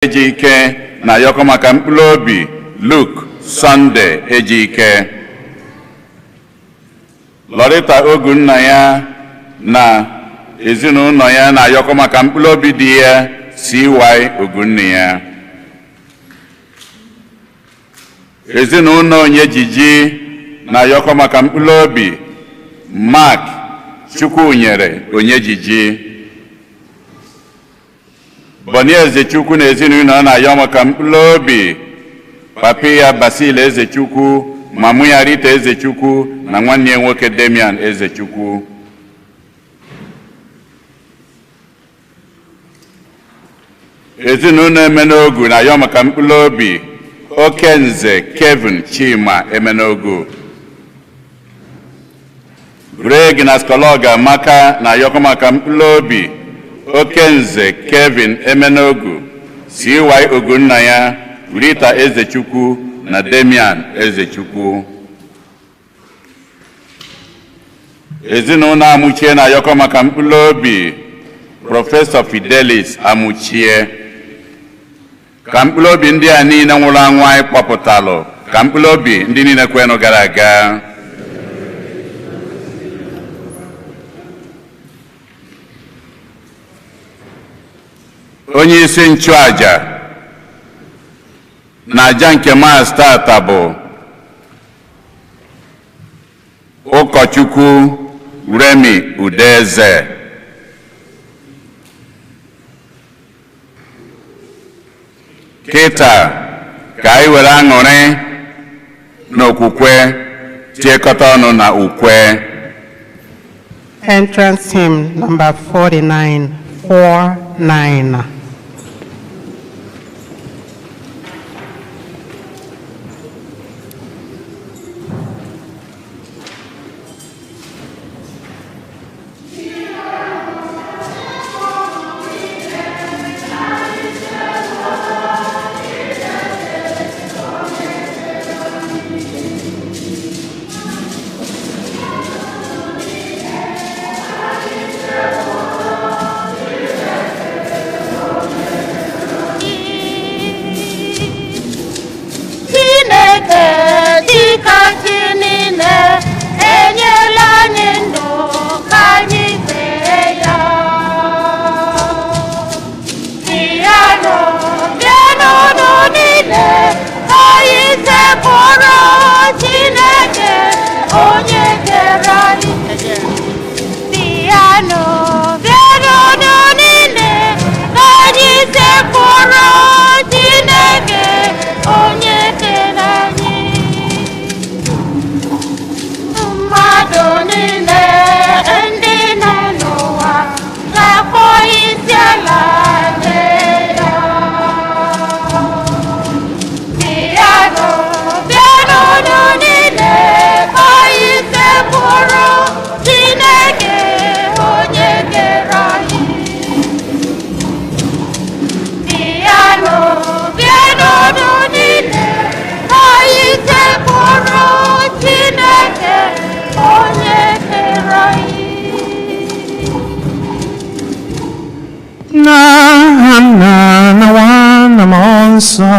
Ejike na-ayọkọ maka mkpụrụ obi Luke Sunday Ejike. Lorita Ogunna ya na ezinụlọ ya na-ayọkọ maka mkpụrụ obi di ya CY Ogunna ya. Ezinụlọ Onyejiji na-ayọkọ maka mkpụrụ obi Mark Chukwunyere Onyejiji. Boni Ezechukwu na ezinụlọ na-ayọ maka mkpụrụ obi papi ya Basil Ezechukwu, mamụ ya Rita Ezechukwu na nwanne ya nwoke Damian Ezechukwu. Ezinụlọ Emenogu na-ayọ maka mkpụrụ obi Okenze Kevin Chima Emenogu. Greg na Skologa Amaka na-ayọkọ maka mkpụrụ obi Okenze Kevin Emenogu, CY Ogunnaya, Rita Ezechukwu na Damian Ezechukwu. Ezinụlọ Amuchie na-ayọkọ maka mkpụrụ obi Prọfesọ Fidelis Amuchie. Ka mkpụrụ obi ndị a niile nwụrụ anwụ anyị kpọpụtalụ, ka mkpụrụ obi ndị niile kwenụ gara aga. Onye isi nchụaja na aja nke Mass tata bụ Ụkọchukwu Remi Udeze. Kịta ka anyị were aṅụrị na okwukwe tiekọta ọnụ na ukwe. Entrance hymn number 49, 49. Chineke dịka chi niile enyela anyị ndụ ka anyị fee ya. Bịanụ, bịanụ niile ka anyị sekpụrụ Chineke onye kere anyị. Bịanụ, bịanụ niile ka anyị sekpụrụ Chineke onye kere anyị. Mmadụ niile ndị nọ n'ụwa ga-akpọ isi ala nye ya. Bịanụ, bịanụ niile ka anyị sekpụrụ Chineke onye kere anyị. Bịanụ, bịanụ niile ka anyị sekpụrụ Chineke onye kere anyị. N'aha Nna na Nwa na Mmụọ Nsọ.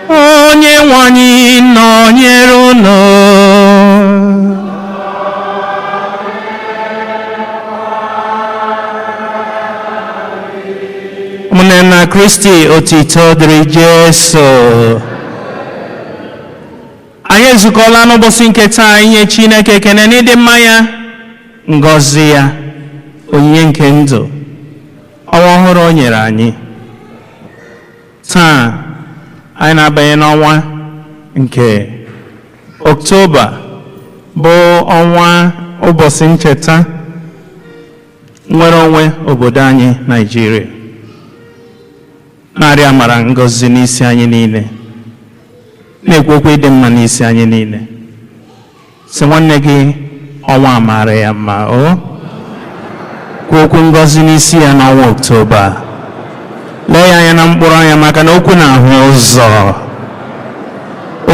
Onye nwe anyị nọnyere unu. Ụmụnne na Kristi, otito dịrị Jesu. Anyị ezukọla n'ụbọchị nke taa inye Chineke ekene n'ịdị mma ya, ngọzi ya, onyinye nke ndụ, ọnwa ọhụrụ o nyere anyị. Taa, anyị na-abanye n'ọnwa nke Ọktoba, bụ ọnwa ụbọchị ncheta nnwere onwe obodo anyị Naịjirịa. Na-arịọ amara ngọzi n'isi anyị niile, na-ekwu okwu ịdị mma n'isi anyị niile. Sị nwanne gị ọnwa amara ya mma, o kwuo okwu ngọzi n'isi ya n'ọnwa Ọktoba. Lee ya anya na mkpụrụ anya, maka na okwu na-ahụ ụzọ.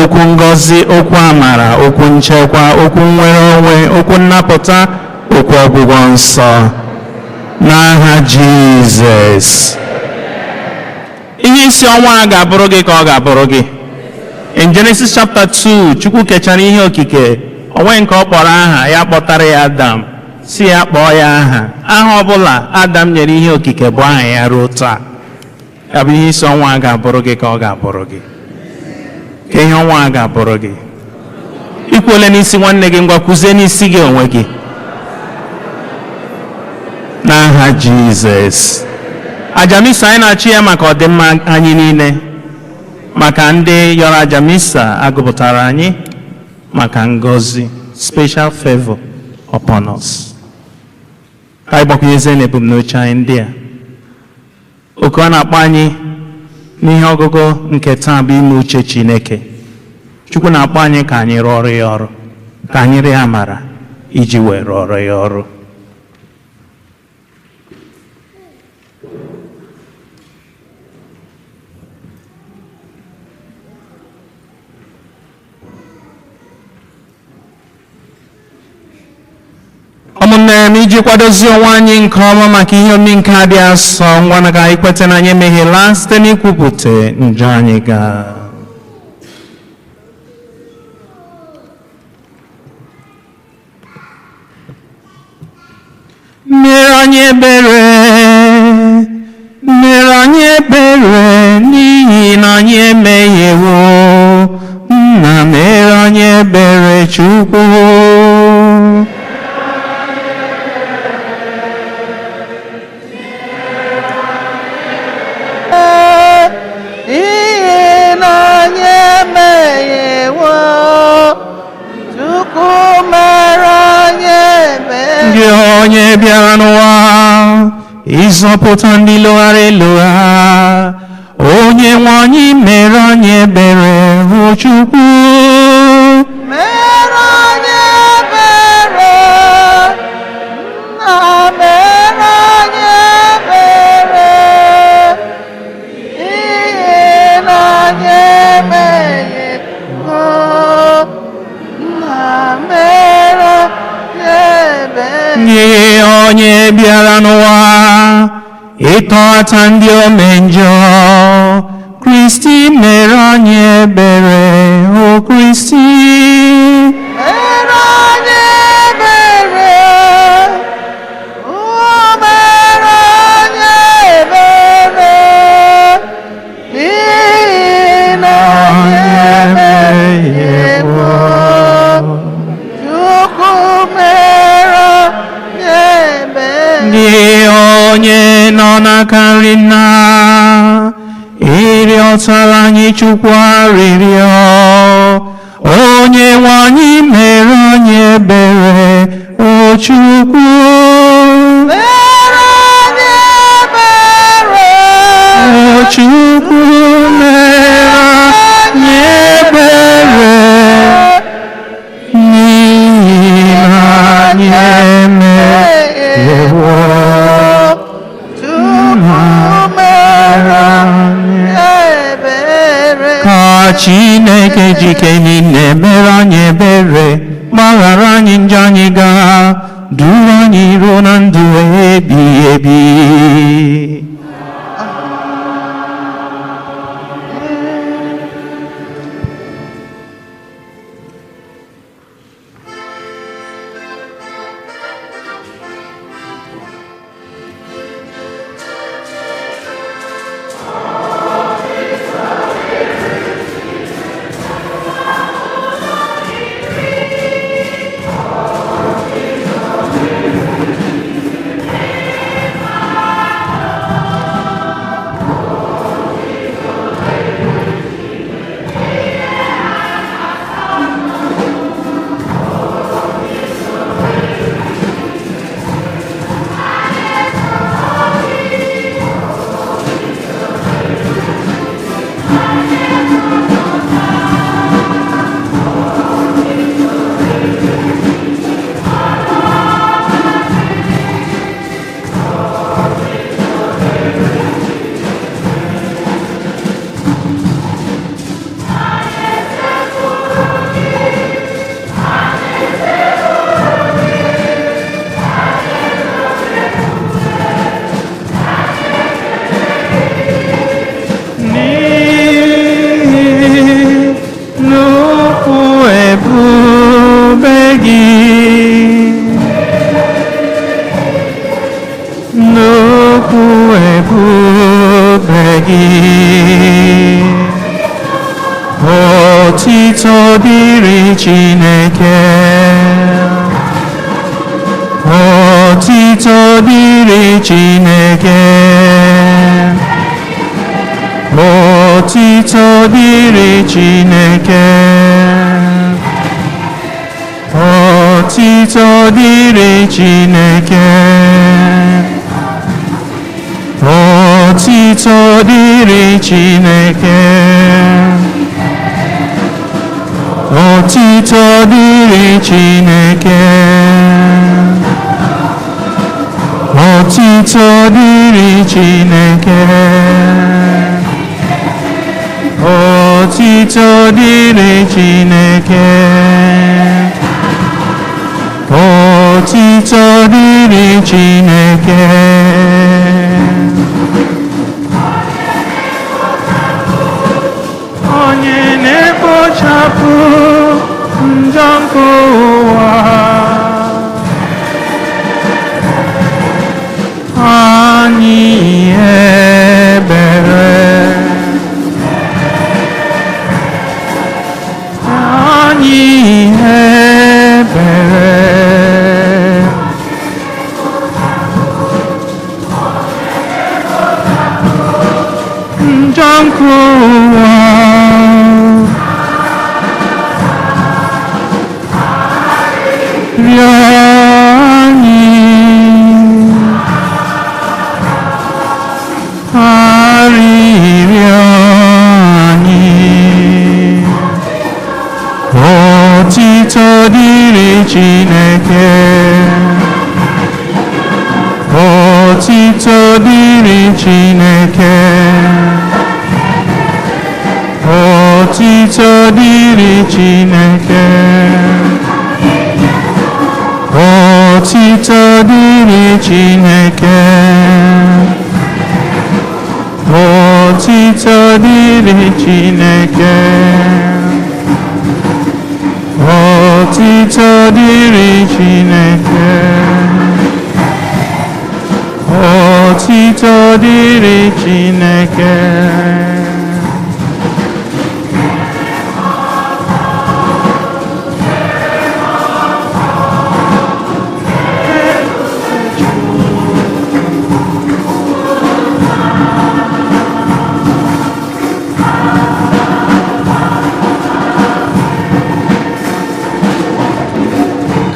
Okwu ngọzi, okwu amara, okwu nchekwa, okwu nnwere onwe, okwu nnapụta, okwu ọgwụgwọ nsọ. N'aha Jizọs. Ihe isi ọnwa a ga-abụrụ gị ka ọ ga-abụrụ gị. In Genesis chapter 2, Chukwu kechara ihe okike, o nwee nke ọ kpọrọ aha, ya kpọtara ya Adam, si ya kpọọ ya aha. Aha ọbụla Adam nyere ihe okike bụ aha ya ruo taa. Ya bụ ihe isi ọnwa a ga-abụrụ gị ka ọ ga-abụrụ gị. Ka ihe ọnwa a ga-abụrụ gị. Ikwuole n'isi nwanne gị, ngwa kwuzie n'isi gị onwe gị. N'aha Jizọs. Aja misa anyị na-achụ ya maka ọdịmma anyị niile, maka ndị yọrọ aja misa agụpụtara anyị, maka ngọzi, special favor upon us. Ka anyị gbakwunyezie na ebumnuche anyị ndị a. Oku a na-akpọ anyị n'ihe ọgụgụ nke taa bụ ime uche Chineke. Chukwu na-akpọ anyị ka anyị rụọ ọrụ ya ọrụ, ka anyị rịọ amara iji wee rụọ ọrụ ya ọrụ. Ụmụnne m, iji kwadozie onwe anyị nke ọma maka ihe omimi nke a dị asọ, ngwa na ka anyị kweta na anyị emehiela site n'ikwupụta njọ anyị ga. Mere anyị ebere, mere anyị ebere, n'ihi na anyị emehiewo. Nna, mere anyị ebere. Chukwu, N'ihi na anyị emehiewo, Chukwu mere anyị ebere. Gị onye bịara n'ụwa ịzọpụta ndị lụghara elugha, onye nwe anyị mere anyị ebere. Hụ Chukwu. Mere anyị ebere, Nna, mere anyị ebere, n'ihi na anyị emehiewo. Nna, mere anyị ebere. Gị onye bịara n'ụwa ịtọghata ndị ome njọ, Kristi, mere anyị ebere. O Kristi, Mere anyị ebere, o mere anyị ebere, n'ihi na anyị emehiewo. Chukwu mere anyị ebere. Gị onye nọ n'aka nri nna ịrịọtara anyị Chukwu arịrịọ, onye nwe anyị mere anyị ebere. O Chukwu, Mere anyị ebere. O Chukwu, mere anyị ebere, n'ihi na anyị emehiewo. Chukwu mere anyị ebere. Ka Chineke jike niile mere anyị ebere, gbaghara anyị njọ anyị gaa, duru anyị ruo na ndụ ebighị ebi. Nnukwu ebube gị. Otito dịrị Chineke. Otito dịrị Chineke. Otito dịrị Chineke. Otito dịrị Chineke. Otito dịrị Chineke. Otito dịrị Chineke. Otito dịrị Chineke. Otito dịrị Chineke. Otito dịrị Chineke. Onye na-ekpochapụ njọ nke ụwa. Anyị ebere. Anyị ebere. Njọ nke ụwa. Rịọ anyị. Arịrịọ anyị. Otito dịrị Chineke. Otito dịrị Chineke. Otito dịrị Chineke. Otito dịrị Chineke. Otito dịrị Chineke. Otito dịrị Chineke. Otito dịrị Chineke.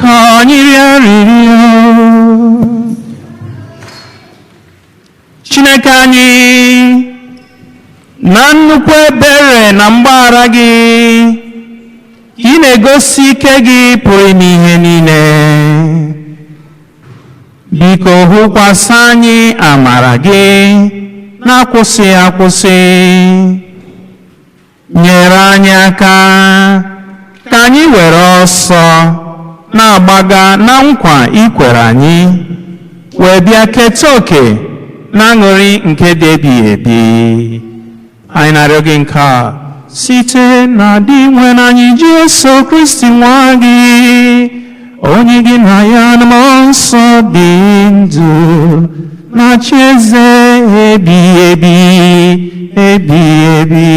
Ka anyị rịọ arịrịọ. Chineke anyị, na nnukwu ebere na mgbaghara gị ka ị na-egosi ike gị pụrụ ime ihe niile. Biko hụkwasị anyị amara gị na-akwụsị akwụsị. Nyere anyị aka ka anyị were ọsọ na-agbaga na nkwa ikwere anyị, wee bịa keta oke na aṅụrị nke dị ebighị ebi. Anyị na-arịọ gị nke a site na Dinwenụ anyị Jesu Kristi, nwa gị, onye gị na ya na Mmụọ Nsọ dị ndụ na chi eze ebighị ebi ebighị ebi.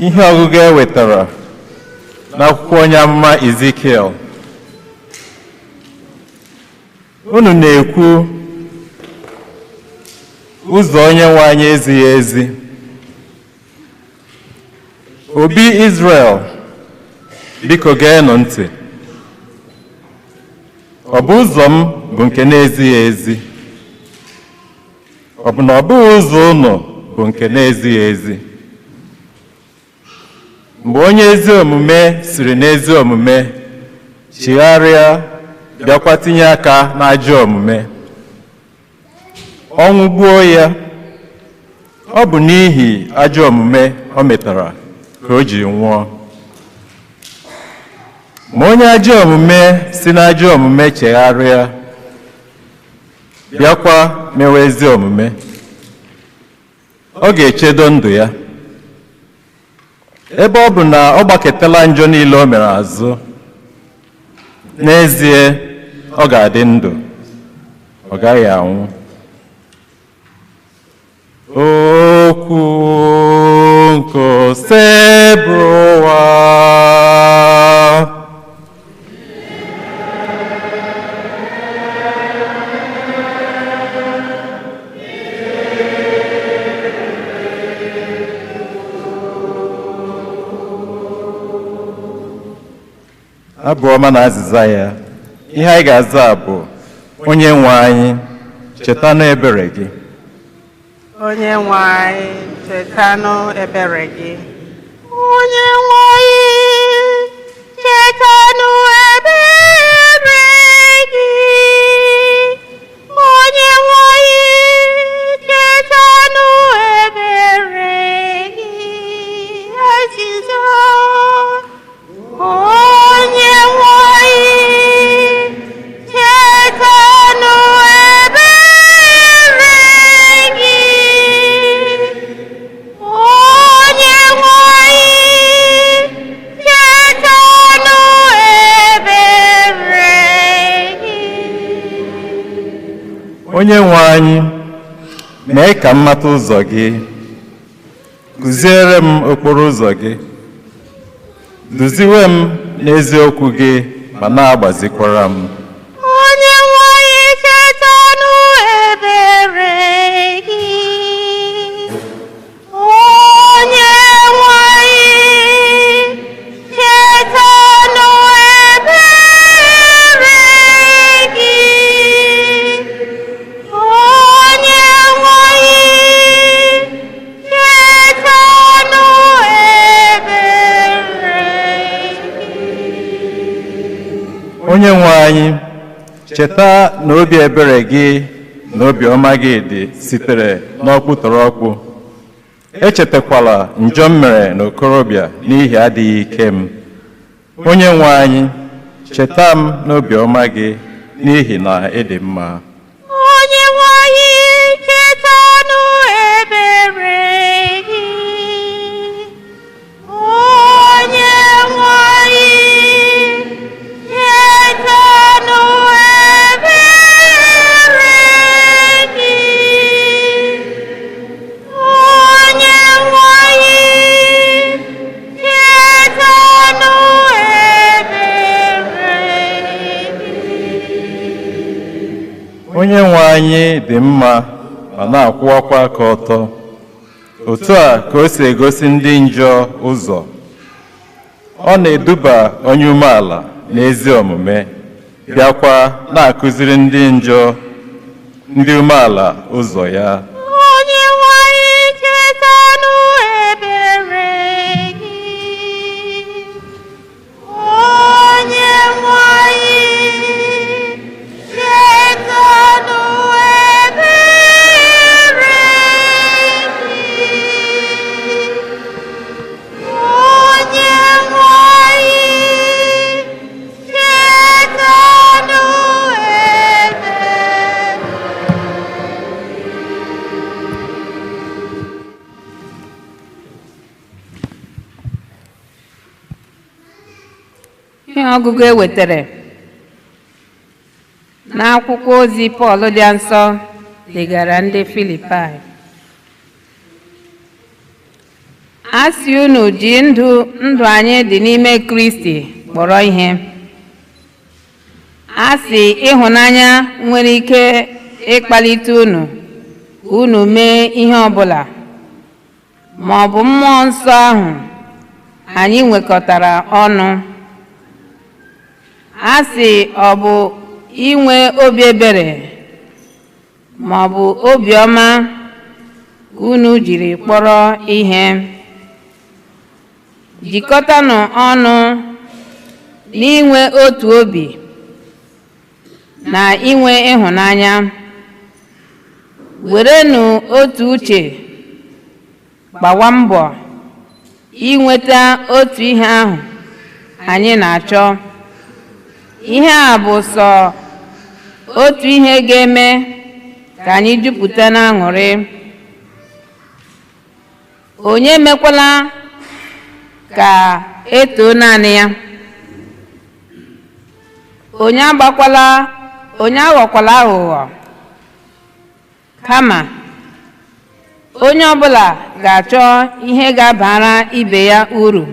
Ihe ọgụgụ e wetara n'akwụkwọ onye amụma Ezekiel. Unu na-ekwu, "Ụzọ onye nwe anyị ezighị ezi." Obi Izrel, biko geenụ ntị. Ọ bụ ụzọ m bụ nke na-ezighị ezi? Ọ bụ na ọ bụghị ụzọ unu bụ nke na-ezighị ezi? Mgbe onye ezi omume siri n'ezi omume chigharịa, bịakwa tinye aka n'ajọ omume, ọnwụ gbuo ya. Ọ bụ n'ihi ajọ omume o metara ka o ji nwụọ. Ma onye ajọ omume si n'ajọ omume chegharịa, bịakwa mewe ezi omume, ọ ga-echedo ndụ ya. Ebe ọ bụ na ọ gbaketala njọ niile o mere azụ, n'ezie ọ ga-adị ndụ, ọ gaghị anwụ. Okwu nke Osebụrụwa. Abụ ọma na azịza ya. Ihe anyị ga-aza bụ: Onye nwe anyị, chetanụ ebere gị. Onye nwe anyị, chetanụ ebere gị. Onye nwe anyị, chetanụ ebere gị. Onye nwe anyị, chetanụ ebere gị. Azịza. Onye nwe anyị, chetanụ ebere gị. Onye nwe anyị, chetanụ ebere gị. Onye nwe anyị, mee ka m mata ụzọ gị, kụziere m okporo ụzọ gị, duziwe m n'eziokwu gị ma na-agbazikwara m. Onye nwe anyị, chetanụ ebere gị. Onye nwe anyị, chetanụ ebere gị. Onye nwe anyị, chetanụ ebere gị. Onye nwe anyị, cheta na obi ebere gị na obi ọma gị dị sitere n'ọkpụtọrọkpụ. Echetakwala njọ m mere n'okorobịa n'ihi adịghị ike m. Onye nwe anyị, cheta m n'obi ọma gị n'ihi na ị dị mma. Onye nwe anyị, chetanụ ebere gị. Onye nwe anyị, chetanụ ebere gị. Onye nwe anyị, chetanụ ebere gị. Onye nwe anyị dị mma ma na-akwụwakwa aka ọtọ. Otu a ka o si egosi ndị njọ ụzọ. Ọ na-eduba onye umeala n'ezi omume, bịakwa na-akụziri ndị njọ ndị umeala ụzọ ya. Onye nwe anyị, chetanụ ebere gị. Onye nwe anyị, chetanụ ebere gị. Onye nwe anyị, chetanụ ebere. Ihe ọgụgụ e wetara n'akwụkwọ ozi Pọl dị nsọ degara ndị Filipaị. A sị unu ji ndụ ndụ anyị dị n'ime Kristi kpọrọ ihe. A sị ịhụnanya nwere ike ịkpalite unu ka unu mee ihe ọbụla, ma ọ bụ mmụọ nsọ ahụ anyị nwekọtara ọnụ. A sị ọ bụ inwe obi ebere ma ọ bụ obiọma ka unu jiri kpọrọ ihe. Jikọtanụ ọnụ n'inwe otu obi na inwe ịhụnanya. Werenụ otu uche Gbawa mbọ inweta otu ihe ahụ anyị na-achọ. Ihe a bụ sọ otu ihe ga-eme ka anyị jupụta n'aṅụrị. Onye mekwala ka etoo naanị ya. Onye agbakwala, onye aghọkwala aghụghọ, kama onye ọbụla ga-achọ ihe ga-abara ibe ya uru,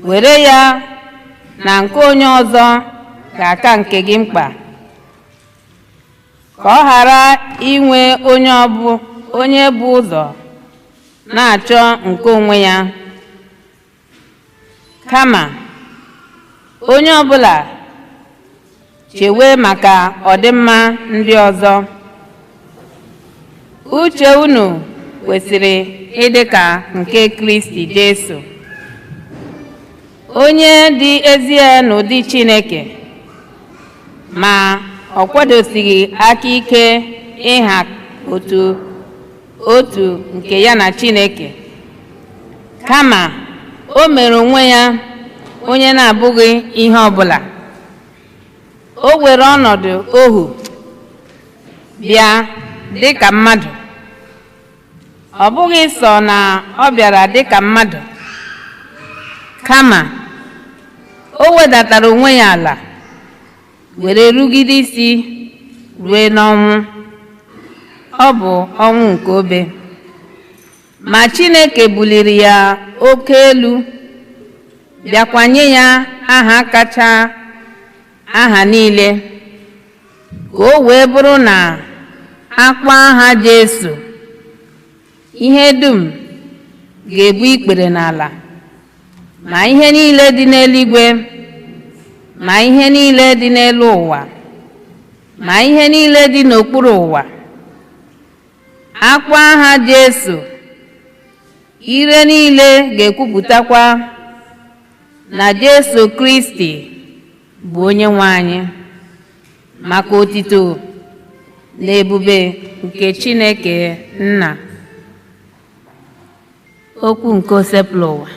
were ya na nke onye ọzọ ga-aka nke gị mkpa, ka ọ ghara inwe onye bụ ụzọ na-achọ nke onwe ya, kama onye ọbụla chewe maka ọdịmma ndị ọzọ. Uche unu kwesịrị ịdị ka nke Kristi Jesu, onye dị ezie n'ụdị Chineke, ma ọ kwadosighị aka ike ịha otu nke ya na Chineke, kama o mere onwe ya onye na-abụghị ihe ọbụla. O were ọnọdụ ohu bịa dịka mmadụ. Ọ bụghị sọ na ọ bịara dịka mmadụ, kama o wedatara onwe ya ala, were rugide isi rue n'ọnwụ, ọ bụ ọnwụ nke obe. Ma Chineke buliri ya oke elu, bịakwa nye ya aha kacha aha niile, ka o wee bụrụ na akpọ aha Jesu, ihe dum ga-ebu ikpere n'ala, ma ihe niile dị n'eluigwe, ma ihe niile dị n'elu ụwa, ma ihe niile dị n'okpuru ụwa. Akpọ aha Jesu, ire niile ga-ekwupụtakwa na Jesu Kristi bụ onye nwe anyị, maka otito na ebube nke Chineke Nna. Okwu nke Osebụlụwa.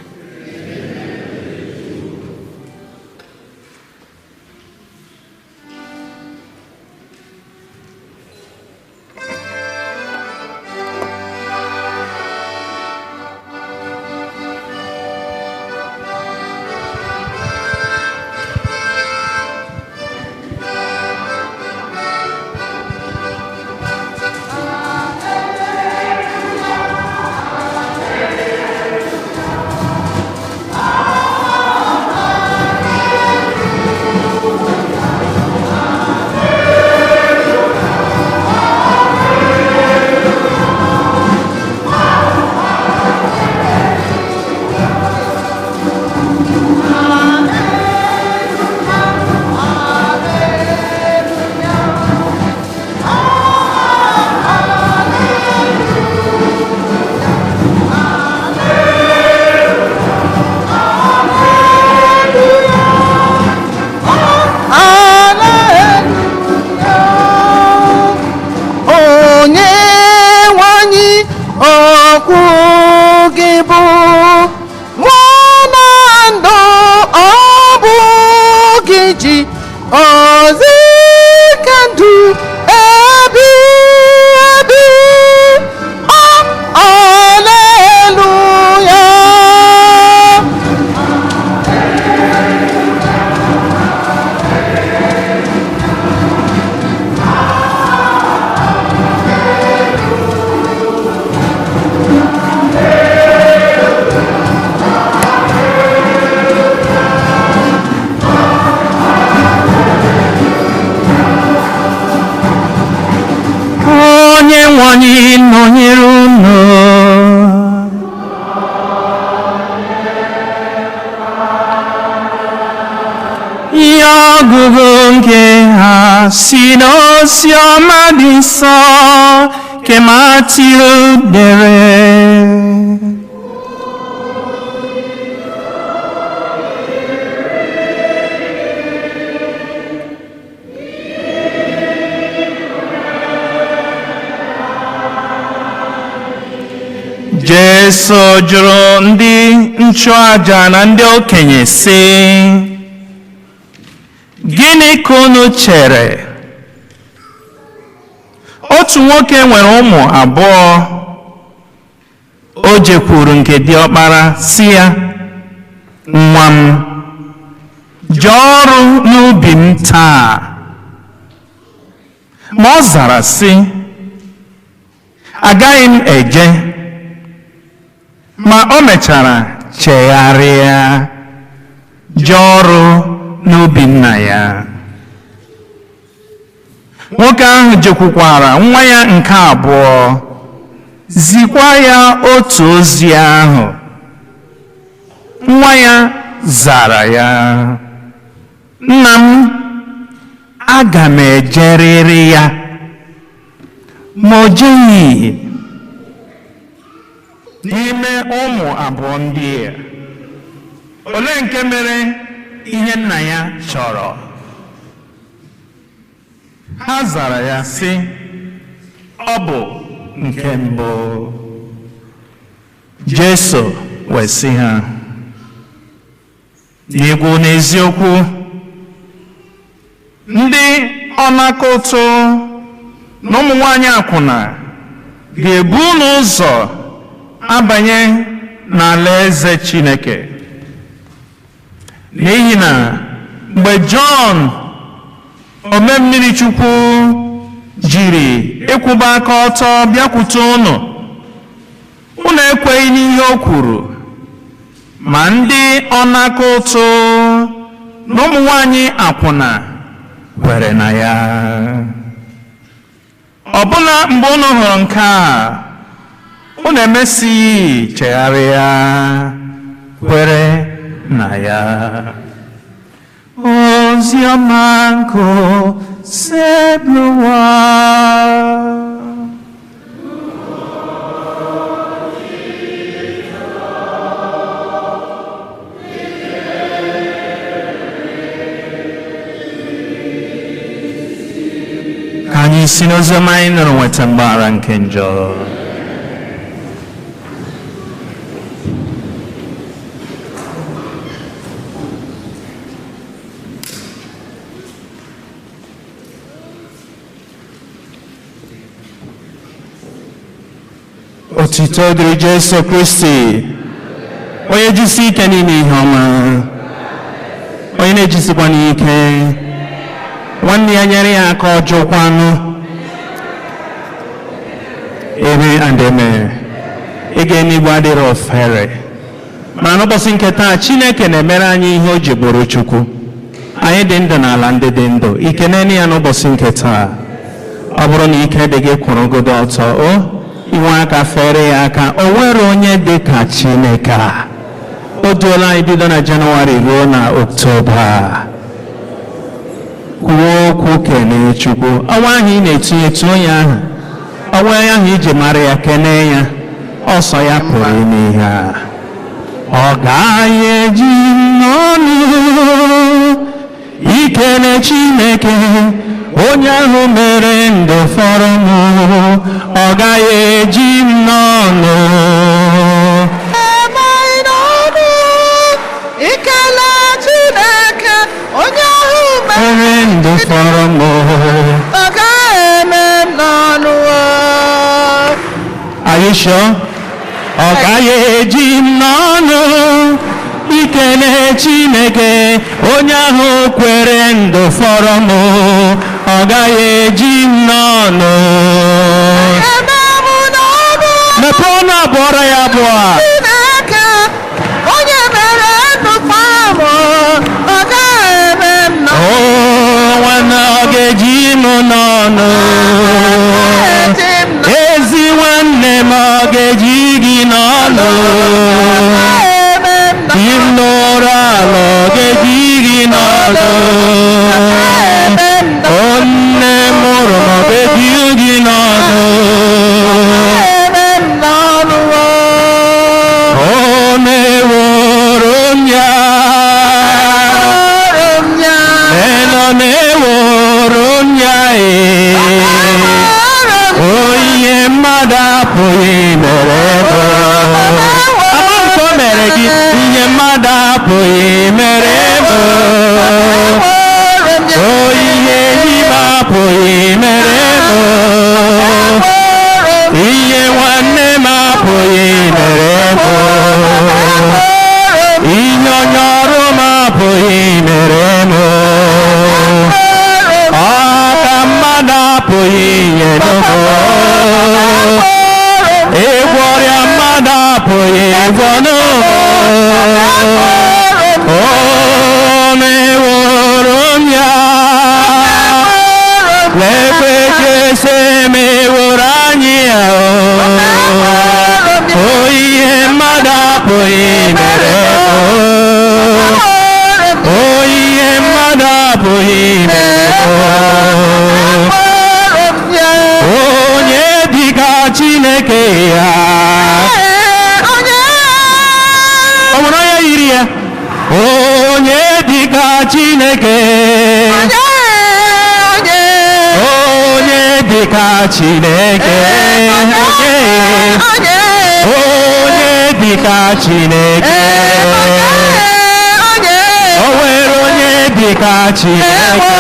Si n'ozi ọma dị nsọ nke Matiu dere. Jesu jụrụ ndị nchụaja na ndị okenye sị, "Gịnị ka unu chere?" Otu nwoke nwere ụmụ abụọ. O jekwuru nke diọkpara sị ya, "Nwa m, jee ọrụ n'ubi m taa." Ma ọ zara sị, "Agaghị m eje." Ma o mechara chegharịa, jee ọrụ n'ubi nna ya. Nwoke ahụ jekwukwara nwa ya nke abụọ, zikwa ya otu ozi ahụ. Nwa ya zara ya, "Nna m, aga m ejerịrị ya." Ma o jeghị. N'ime ụmụ abụọ ndị a, olee nke mere ihe nna ya chọrọ? Ha zara ya sị, "Ọ bụ nke mbụ." Jesu wee sị ha, "N'ikwu n'eziokwu, ndị ọnaka ụtụ na ụmụ nwanyị akwụna ga-ebu unu ụzọ abanye n'alaeze Chineke. N'ihi na mgbe Jọn omemmiri Chukwu jiri ịkwụba aka ọtọ bịakwute unu, unu ekweghị n'ihe o kwuru, ma ndị ọnaka ụtụ na ụmụ nwanyị akwụna kwere na ya. Ọbụna mgbe unu hụrụ nke a, unu emesighị chegharịa kwere na ya." Ozi ọma nke Osebụrụwa. Ka anyị si n'oziọma anyị nụrụ nweta mgbaghara nke njọ. Otito dịrị Jesu Kristi. Onye jisi ike n'ime ihe ọma, onye na-ejisikwa n'ike, nwanne ya nyere ya aka ọjọọ kwanụ. Amen and amen. Ịga eluigwe adịrị ofere, mana n'ụbọchị nke taa Chineke na-emere anyị ihe o ji bụrụ Chukwu. Anyị dị ndụ n'ala ndị dị ndụ. Ike nene ya n'ụbọchị nke taa. Ọ bụrụ na ike dị gị, kwụrụgodo ọtọ, o inwe aka fere ya aka. O nwere onye dị ka Chineke a. O duola anyị bido na Jenụwarị ruo na Oktoba. Kwuo okwu kelee Chukwu. Ọnwa ahụ ị na-etinye, tụọ ya aha. Ọnwa ahụ iji mara ya, kenee ya. Ọsọ ya pụrụ ime ihe a. Ọ gaghị eji n'ọnụ ikele Chineke onye ahụ mere ndụ fọrọ m. Ọ gaghị eji m n'ọnụ. Emaghị n'ọnụ ikele Chineke onye ahụ mere mere ndụ fọrọ m. Ọ gaghị eme m n'ọnụ. Are you sure? Ọ gaghị eji m n'ọnụ ikele Chineke onye ahụ kwere ndụ fọrọ m. Ọ gaghị eji m n'ọnụ. Eme m n'ọnụ. Mepee ọnụ abụọrọ ya abụọ a. Chineke onye mere ndụ fọrọ m, ọ gaghị eme m n'ọnụ. O nwanne, ọ ga-eji m n'ọnụ. Eji m n'ọnụ. Ezi nwanne m, ọ ga-eji gị n'ọnụ. Eme m Di m n'ụra ala, ọ ga-eji gị n'ọnụ. Eme m n'ọnụ. Nne mụrụ m, ọ ga-eji gị n'ọnụ. Eme m n'ọnụ. O meworo m ya. Ọrụ m ya. Eno meworo m ya ee. Ọrụ m. Onye mmadụ apụghị mere bụ. mmadụ apụghị mere m. O ihe enyi m apụghị mere m. Ihe nwanne m apụghị mere m. Ihe onye ọrụ m apụghị mere m. Ọka mmadụ apụghị nyere m. Ịgwọ ọrịa mmadụ apụghị ịgwọ n'ụlọ. O meworo m ya. Lekwe Jesu meworo anyị ya. O ihe mmadụ apụghị mere. O ihe mmadụ apụghị mere. Onye dịka Chineke ya. O nwere onye yiri ya? Onye dịka Chineke. Onye dịka Chineke. Onye dịka Chineke. O nwere onye dịka Chineke.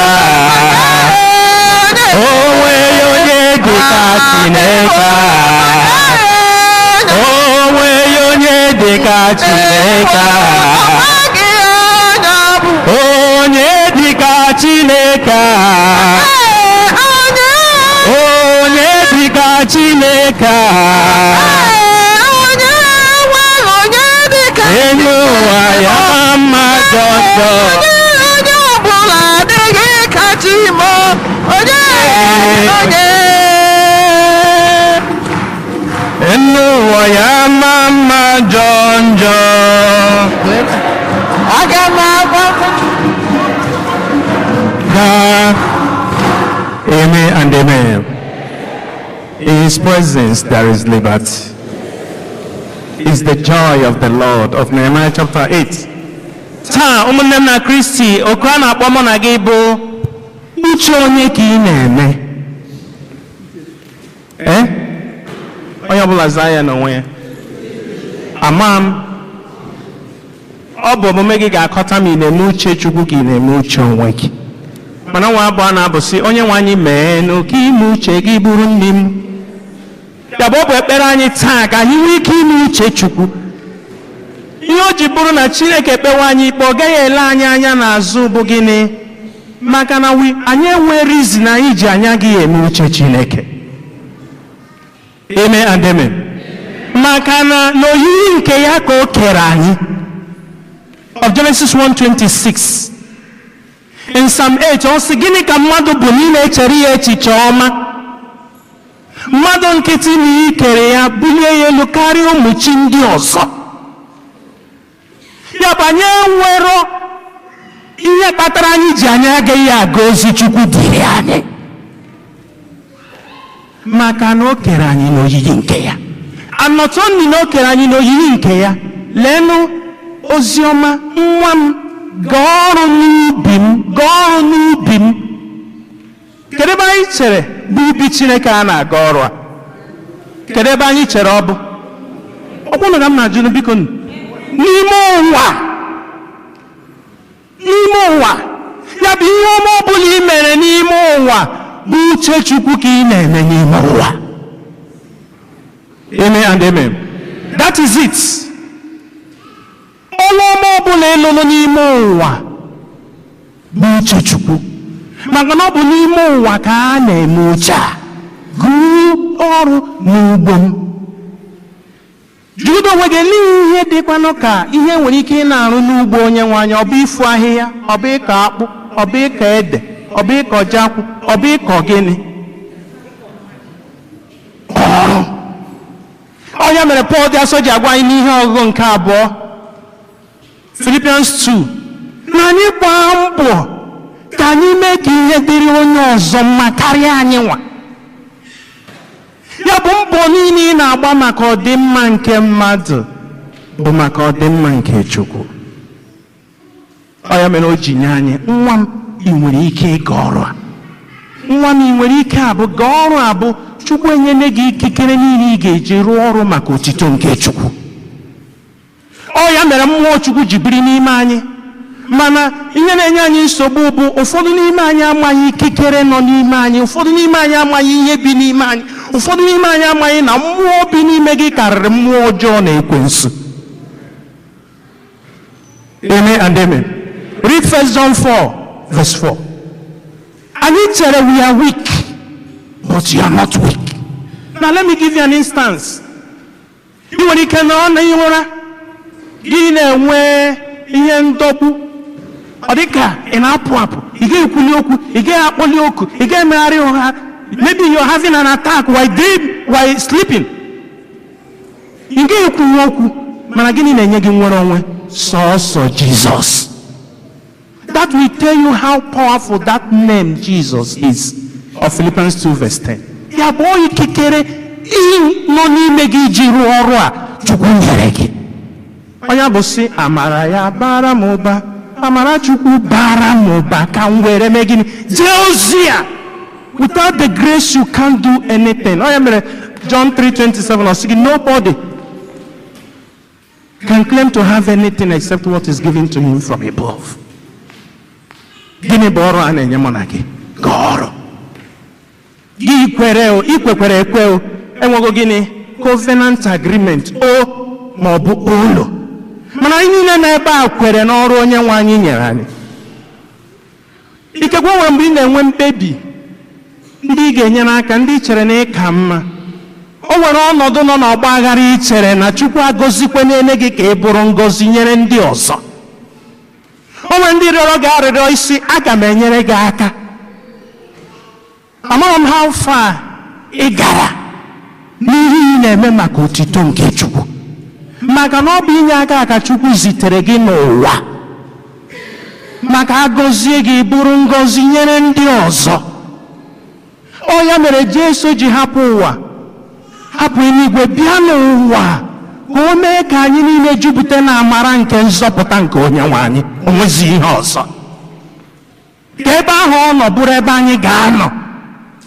O nwere onye dịka Chineke. O nwere onye dịka Chineke. Onye dịka Chineke. Onye dịka Chineke. Elu ụwa ya mma jọjọ. Onye ọbụla adịghị ka chi m, onye onye. Elu ụwa ya mma mma jọ njọ. Aga m agwa. God. Amen and amen. In His presence there is liberty. Is the joy of the Lord of Nehemiah chapter 8. Taa, ụmụnne m na Kristi, oku a na-akpọ mụ na gị bụ uche onye ka ị na-eme? Eh? Onye ọbụla zaa ya n'onwe ya. Ama m. Ọ bụ omume gị ga-akọta ma ị na-eme uche Chukwu ka ị na-eme uche onwe gị. Mana nwa abụọ na-abụ sị, "Onye nwe anyị, mee n'oke ime uche gị bụrụ nne m." Ya bụ, ọ bụ ekpere anyị taa ka anyị nwee ike ime uche Chukwu. Ihe o ji bụrụ na Chineke ekpewe anyị ikpe, ọ gaghị ele anyị anya n'azụ, bụ gịnị? Maka na anyị enwere reason anyị ji anya gị eme uche Chineke. Amen and amen. Maka na n'oyiyi nke ya ka o kere anyị. Of Genesis 1:26. In Psalm 8, ọ sị, "Gịnị ka mmadụ bụ n'ile echere ya echiche ọma? Mmadụ nkịtị na ikere ya, bulie ya elu karịa ụmụ chi ndị ọzọ." Ya bụ, anyị enwero ihe kpatara anyị ji anyị agaghị aga ozi Chukwu dịrị anyị. Maka na o kere anyị n'oyiyi nke ya. And not only na o kere anyị n'oyiyi nke ya, leenụ ozi ọma: "Nwa m, gaa ọrụ n'ubi m, gaa ọrụ n'ubi m." Kedu ebe anyị chere bụ ubi Chineke a na-aga ọrụ a? Kedu ebe anyị chere ọ bụ? Ọkwụnụ ka m na-ajụ, biko nụ. N'ime ụwa. N'ime ụwa. Ya bụ, ihe ọma ọ bụla ị mere n'ime ụwa bụ uche Chukwu ka ị na-eme n'ime ụwa. Amen and amen. That is it. Ọlụ ọma ọbụla ịlụlụ n'ime ụwa bụ uche Chukwu. Maka na ọ bụ n'ime ụwa ka a na-eme uche a. Gụọ ọrụ n'ugbo m. Jụrụ onwe gị, elee ihe dịkwanụ ka ihe nwere ike ị na-arụ n'ugbo onye nwe anyị? Ọ bụ ịfụ ahịhịa, ọ bụ ịkọ akpụ, ọ bụ ịkọ ede, ọ bụ ịkọ ji akwụ, ọ bụ ịkọ gịnị? Ọrụ. Ọ ya mere Pọl dị asọ ji agwa anyị n'ihe ọgụgụ nke abụọ, Philippians 2, na anyị gbaa mbọ ka anyị mee ka ihe dịrị onye ọzọ mma karịa anyị nwa. Ya bụ, mbọ niile ị na-agba maka ọdịmma nke mmadụ bụ maka ọdịmma nke Chukwu. Ọ ya mere o ji nye anyị: "Nwa m, ị nwere ike ịga ọrụ a. Nwa m, ị nwere ike abụ gaa ọrụ abụ." Chukwu enyela gị ikikere niile ị ga-eji rụọ ọrụ maka otito nke Chukwu. Ọ ya mere mmụọ Chukwu ji biri n'ime anyị. Mana ihe na-enye anyị nsogbu bụ ụfọdụ n'ime anyị amaghị ikikere nọ n'ime anyị, ụfọdụ n'ime anyị amaghị ihe bi n'ime anyị, ụfọdụ n'ime anyị amaghị na mmụọ bi n'ime gị karịrị mmụọ ọjọọ na ekwensu. Amen and amen. Read 1 John 4 verse 4. Anyị chere we are weak, but you are not weak. Now let me give you an instance. Ị nwere ike nọrọ na ụra, gị na-enwe ihe ndọgbu, ọ dị ka ị na-apụ apụ, ị ga-ekwuli okwu, ị gaghị akpọli oku, ị gaghị emegharị ụra. Maybe you're having an attack while deep, while sleeping. Ị gaghị ekwuli okwu, mana gịnị na-enye gị nnwere onwe? Sọọsọ Jizọs. That will tell you how powerful that name Jesus is, of Philippians 2 verse 10. Ya bụ ikikere nọ n'ime gị iji rụọ ọrụ a Chukwu nyere gị. Onye bụ sị, amara ya bara m ụba, amara Chukwu bara m ụba, ka m were mee gịnị? Jee ozi a. Without the grace you can't do anything. Onye mere John 3:27, ọ sị gị, nobody can claim to have anything except what is given to him from above. Gịnị bụ ọrụ a na-enye mụ na gị? Gaa ọrụ. Gị kwere o, ikwekwere ekwe o, enwego gịnị? Covenant agreement o ma ọ bụ ụlọ. Mana anyị niile nọ ebe a kwere n'ọrụ onye nwe anyị nyere anyị. Ikekwe nwere mgbe ị na-enwe mkpebi ndị ị ga-enyere aka, ndị ị chere na ịka mma. O nwere ọnọdụ nọ n'ọgba aghara ị chere na Chukwu agọzikwe n'ele gị ka ị bụrụ ngọzi nyere ndị ọzọ. O nwere ndị rịọrọ gị arịrịọ isi, aga m enyere gị aka. Amaghị m how far ị gara n'ihe ị na-eme maka otito nke Chukwu. Maka na ọ bụ inye aka ka Chukwu zitere gị n'ụwa. Maka agọzie gị bụrụ ngọzi nyere ndị ọzọ. Ọ ya mere Jesu ji hapụ ụwa, hapụ eluigwe bịa n'ụwa ka o mee ka anyị niile jupụta na amara nke nzọpụta nke onye nwe anyị. O nweghị ihe ọzọ. Ka ebe ahụ ọ nọ bụrụ ebe anyị ga-anọ.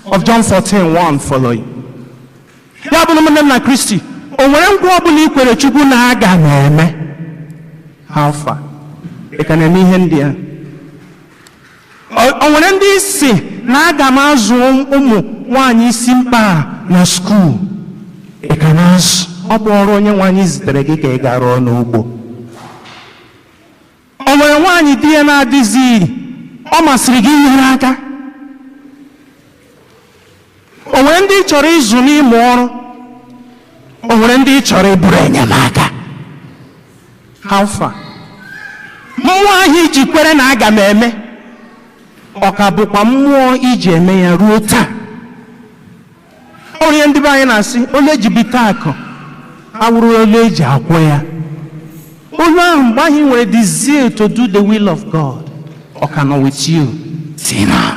Of John 14:1 following. Ya bụ na ụmụnne m na Kristi, o nwere nkwa ọbụla i kwere Chukwu na aga na-eme? How far? Ị ka na-eme ihe ndị a? O nwere ndị isi na aga m azụ ụmụ nwaanyị isi mkpa na skuul? Ị ka na-azụ? Ọ bụ ọrụ onye nwaanyị zitere gị ka ị ga rụọ n'ugbo. O nwere nwaanyị di ya na-adịzighị, ọ masịrị gị inyere aka? O nwere ndị ị chọrọ ịzụ n'ịmụ ọrụ? O nwere ndị ị chọrọ ịbụrụ enyemaka? How far? Mmụọ ahụ iji kwere na aga m eme, ọ ka bụkwa mmụọ iji eme ya ruo taa? Ọ nwere ihe ndị be anyị na-asị, olu eji bite akụ awụrụ olu eji akwụ ya. Olu ahụ mgbe ahụ ị nwere the zeal to do the will of God, ọ ka nọ with you till now.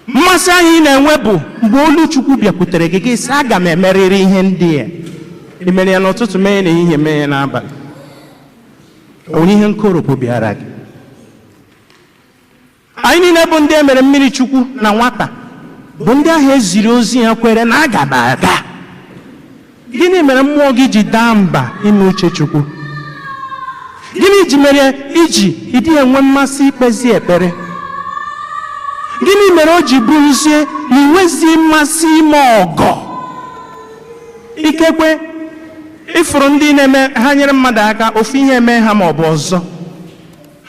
Mmasị ahụ ị na-enwe bụ mgbe olu Chukwu bịakwutere gị, gị sị aga m emerịrị ihe ndị a. Ị mere ya n'ụtụtụ, mee ya n'ehihie, mee ya n'abalị. O nwere ihe nkoropụ bịara gị. Anyị niile bụ ndị e mere mmiri Chukwu na nwata bụ ndị ahụ eziri ozi ya kwere na aga m aga. Gịnị mere mmụọ gị ji daa mba ime uche Chukwu? Gịnị ji mere iji ịdị enwe mmasị ikpezi ekpere? Gịnị mere o ji bụrụzie na inwezi mmasị ime ọgọ? Ikekwe ịfụrụ ndị na-eme ha nyere mmadụ aka, ofu ihe eme ha ma ọ bụ ọzọ.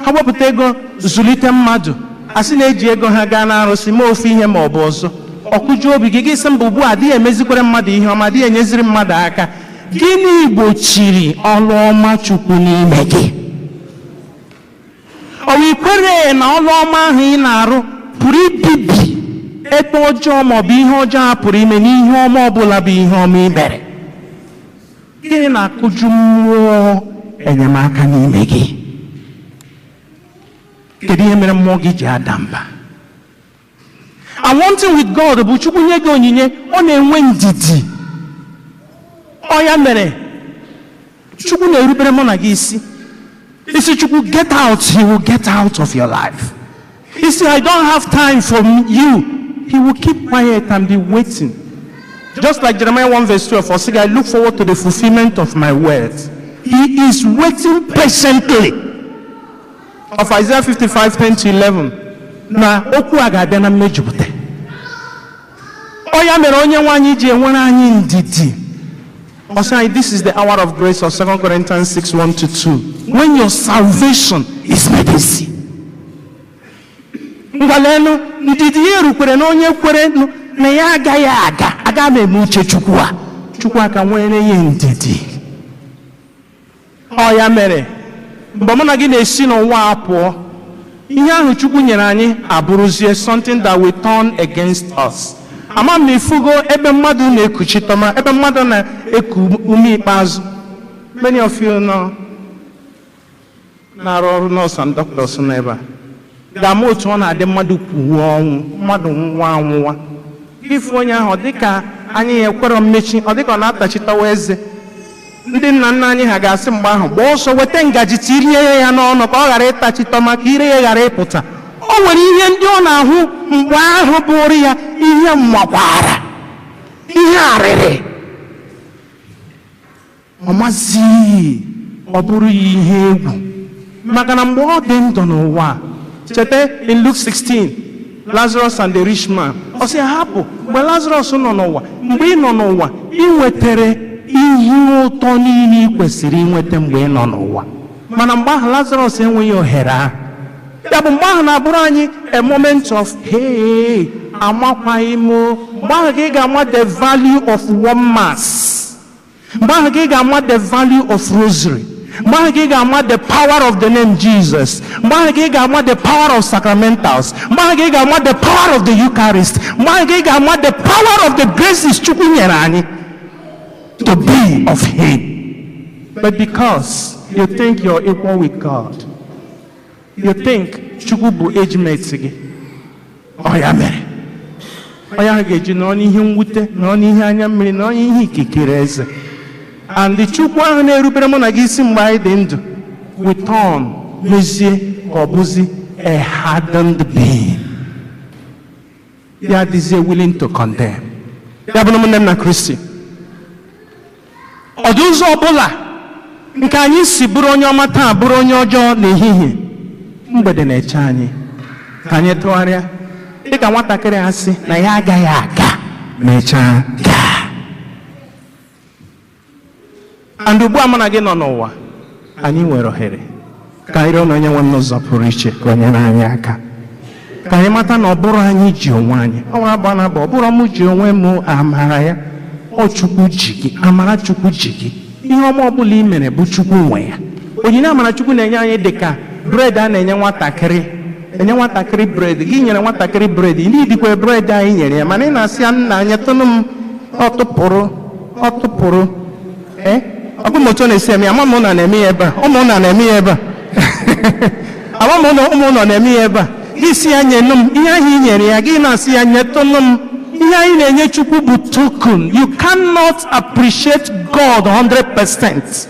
Ha wepụta ego zụlite mmadụ, a sị na-eji ego ha gaa n'arụsị mee ofu ihe ma ọ bụ ọzọ. Ọkụju obi gị, gị sị mba ugbu a adịghị emezikwere mmadụ ihe ọma, adịghị enyeziri mmadụ aka. Gịnị gbochiri ọrụ ọma Chukwu n'ime gị? Ọ bụ ikwere na ọrụ ọma ahụ ị na-arụ pụrụ ibibi ebe ọjọọ ma ọ bụ ihe ọjọọ a pụrụ ime n'ihe ọma ọbụla bụ ihe ọma ị mere? Gịnị na-akụju mmụọ enyemaka n'ime gị? Kedu ihe mere mmụọ gị ji ada mba? And one thing with God bụ Chukwu nye gị onyinye, ọ na-enwe ndidi. Ọ ya mere Chukwu na-erubere mụ na gị isi. Isi Chukwu get out, he will get out of your life. He said, I don't have time for you. He will keep quiet and be waiting Just like Jeremiah 1 verse 12, for say, "I look forward to the fulfillment of my words." He is waiting patiently. Of Isaiah 55, 10 to 11. Na okwu a ga-abịa na mmejupụta. Ọ ya mere onye nwe anyị ji enwere anyị ndidi. Ọ sị anyị, this is the hour of grace of 2 Corinthians 6, 1 to 2. When your salvation is made easy. Ngwalenu, ndidi ya erukwere na onye kwere na ya agaghị aga, aga m eme uche Chukwu a. Chukwu aka nwere ya ndidi. Ọ ya mere, mgbe mụ na gị na-esi n'ụwa a pụọ, ihe ahụ Chukwu nyere anyị abụrụzie something that will turn against us. Ama m na ifugo ebe mmadụ na-ekuchitọma, ebe mmadụ na-eku ume ikpeazụ. Many of you know na-arụ ọrụ nurse and doctors nọ ebe a ga-ama otu ọ na-adị mmadụ kwuwe ọnwụ, mmadụ nwụwa anwụwa. Ifu onye ahụ, ọ dịka anya ya ekwerọ mmechi, ọ dịka ọ na-atachitawa eze. Ndị nna nna anyị ha ga-asị mgbe ahụ, gbaa ọsọ weta ngaji tinye ya n'ọnụ ka ọ ghara ịtachitọ, maka ire ya ghara ịpụta. O nwere ihe ndị ọ na-ahụ mgbe ahụ bụrụ ya ihe mmakwara, ihe arịrị. Ọ mazighị, ọ bụrụ ya ihe egwu, maka na mgbe ọ dị ndụ n'ụwa, cheta in Luke 16, Lazarus and the rich man, ọ sị hapụ mgbe Lazarus nọ n'ụwa. Mgbe ị nọ n'ụwa, ị nwetara ihe ụtọ niile ị kwesịrị inweta mgbe ị nọ n'ụwa, mana mgbe ahụ Lazarus enweghị ohere ahụ. Ya bụ, mgbe ahụ na-abụrụ anyị a moment of, hey, amakwaghị m o. Mgbe ahụ ka ị ga-ama the value of one mass. Mgbe ahụ ka ị ga-ama the value of rosary. Mgbe ahụ ka ị ga-ama the power of the name Jesus. Mgbe ahụ ka ị ga-ama the power of sacramentals. Mgbe ahụ ka ị ga-ama the power of the Eucharist. Mgbe ahụ ka ị ga-ama the power of the graces Chukwu nyere anyị to be of him. But because you think you're equal with God, you think Chukwu bụ age mate gị, ọ ya mere onye ahụ ga-eji nọrọ n'ihe mwute, nọrọ n'ihe anya mmiri, nọrọ n'ihe ikikere eze. And Chukwu ahụ na-erubere mụ na gị isi mgbe anyị dị ndụ, we turn, mezie ka ọ bụzi a hardened being, ya adịzie willing to condemn. Ya bụ na, ụmụnne m na Kristi, ọ dị ụzọ ọbụla nke anyị si bụrụ onye ọma taa, bụrụ onye ọjọọ n'ehihie, mgbede na-eche anyị. Ka anyị tụgharịa dịka nwatakịrị a sị na ya agaghị aga, mechaa gaa. And ugbu a mụ na gị nọ n'ụwa, anyị nwere ohere ka anyị rịọ na onye nwe m n'ụzọ pụrụ iche ka o nyere anyị aka, ka anyị mata na ọ bụrụ anyị ji onwe anyị. Ọ nwere abụọ na abụ, ọ bụrụ mụ ji onwe m, amara ya. Ọ Chukwu ji gị, amara Chukwu ji gị. Ihe ọma ọbụla ị mere bụ Chukwu nwe ya. Onyinye amara Chukwu na-enye anyị dị ka bread a na-enye nwatakịrị. Enye nwatakịrị bread, gị nyere nwatakịrị bread, ị dịkwa bread anyị nyere ya, mana ị na-asị ya, "Nna, nyetụnụ m." Ọ tụpụrụ, ọ tụpụrụ. Ee, ọ bụ moto na-esi eme ya. Ama m na na-eme ya ebe a, ụmụ na na-eme ya ebe a. Ama m na ụmụ nọ na-eme ya ebe a. Gị si ya, "Nyenụ m." Ihe ahụ i nyere ya, gị na-asị ya, "Nyetụnụ m." Ihe anyị na-enye Chukwu bụ token. You cannot appreciate God 100%.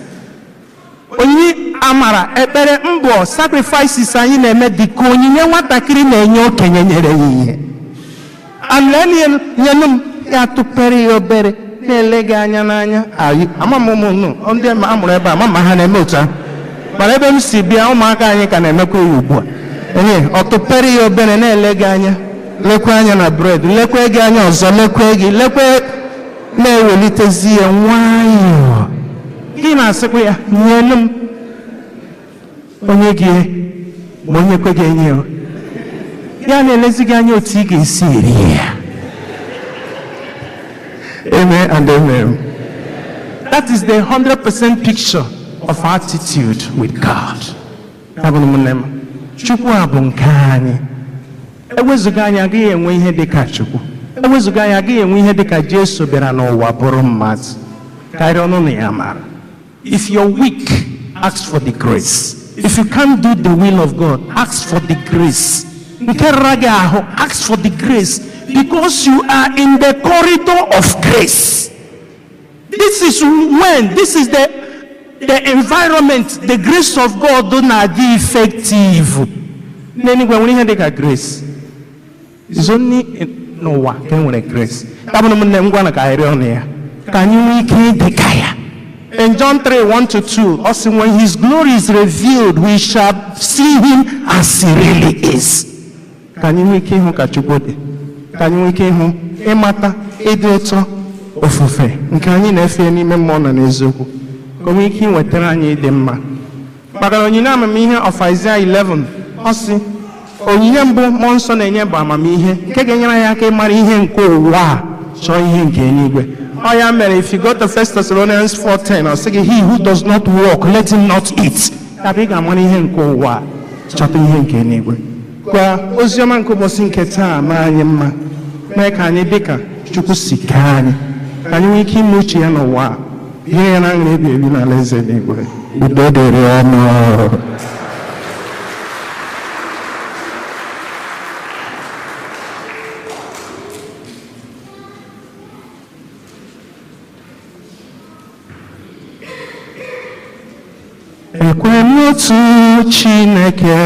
Onyinye amara, ekpere, mbọ, sacrifices anyị na-eme dị ka onyinye nwatakịrị na-enye okenye nyere ya ihe. And nyenụ m, ya tụpere ya obere, na-ele gị anya n'anya. Ayi, ama m ụmụ nụ ndị a mụrụ ebe a, ama ma ha na-eme otu ahụ, mana ebe m si bịa, ụmụaka anyị ka na-emekwa ya ugbu a. Onye ọ tụpere ya obere, na-ele gị anya, lekwe anya na bread, lekwe gị anya ọzọ, lekwe gị, lekwe, na-ewelitezi ya nwayọọ. Gị na-asịkwa ya, "Nyenụ m." Onye gị ma onye kwe gị enye ya, ya na-elezi gị anya otu ị ga-esi eri ya. Amen and amen. That is the 100% picture of attitude with God. Ya bụ na, ụmụnne m, Chukwu a bụ nke anyị. Ewezụga anyị, agaghị enwe ihe dị ka Chukwu. Ewezụga anyị, agaghị enwe ihe dị ka Jesu bịara n'ụwa bụrụ mmadụ. Karịa ọnụ na ya mara. If you're weak, ask for the grace. If you can't do the will of God, ask for the grace. Nke rara gị ahụ, ask for the grace, because you are in the corridor of grace. This is when, this is the environment the grace of God na-adị effective. N'eluigwe nwere ihe dị ka grace. It's only in, N'ụwa ka e nwere grace. Ya bụ na ụmụnne m, ngwa, na ka anyị rịọ na ya ka anyị nwee ike ịdị ka ya. In John 3, 1 to 2, also when his glory is revealed, we shall see him as he really is. Ka anyị nwee ike ịhụ ka Chukwu dị. Ka anyị nwee ike ịhụ, ịmata ịdị ụtọ ofufe nke anyị na-efe n'ime mmụọ na n'eziokwu. Ka o nwee ike inwetara anyị ịdị mma. Maka na onyinye amamihe of Isaiah 11, ọ sị, onyinye mbụ mmụọ nsọ na-enye bụ amamihe nke ga-enyere anyị aka ịmara ihe nke ụwa a, chọọ ihe nke eluigwe. Ọ ya mere, if you go to 1 Thessalonians 4:10, ọ sị gị, "He who does not work, let him not eat." Ya bụ, ị ga-amara ihe nke ụwa a, chọta ihe nke eluigwe. Ka oziọma nke ụbọchị nke taa maa anyị mma, mee ka anyị dị ka Chukwu si kee anyị, ka anyị nwee ike ime uche ya n'ụwa a, ihe ya na aṅụrị ebi ebi n'ala eze n'igwe. Udo dịrị ọnụ. Ekwe m n'otu Chineke,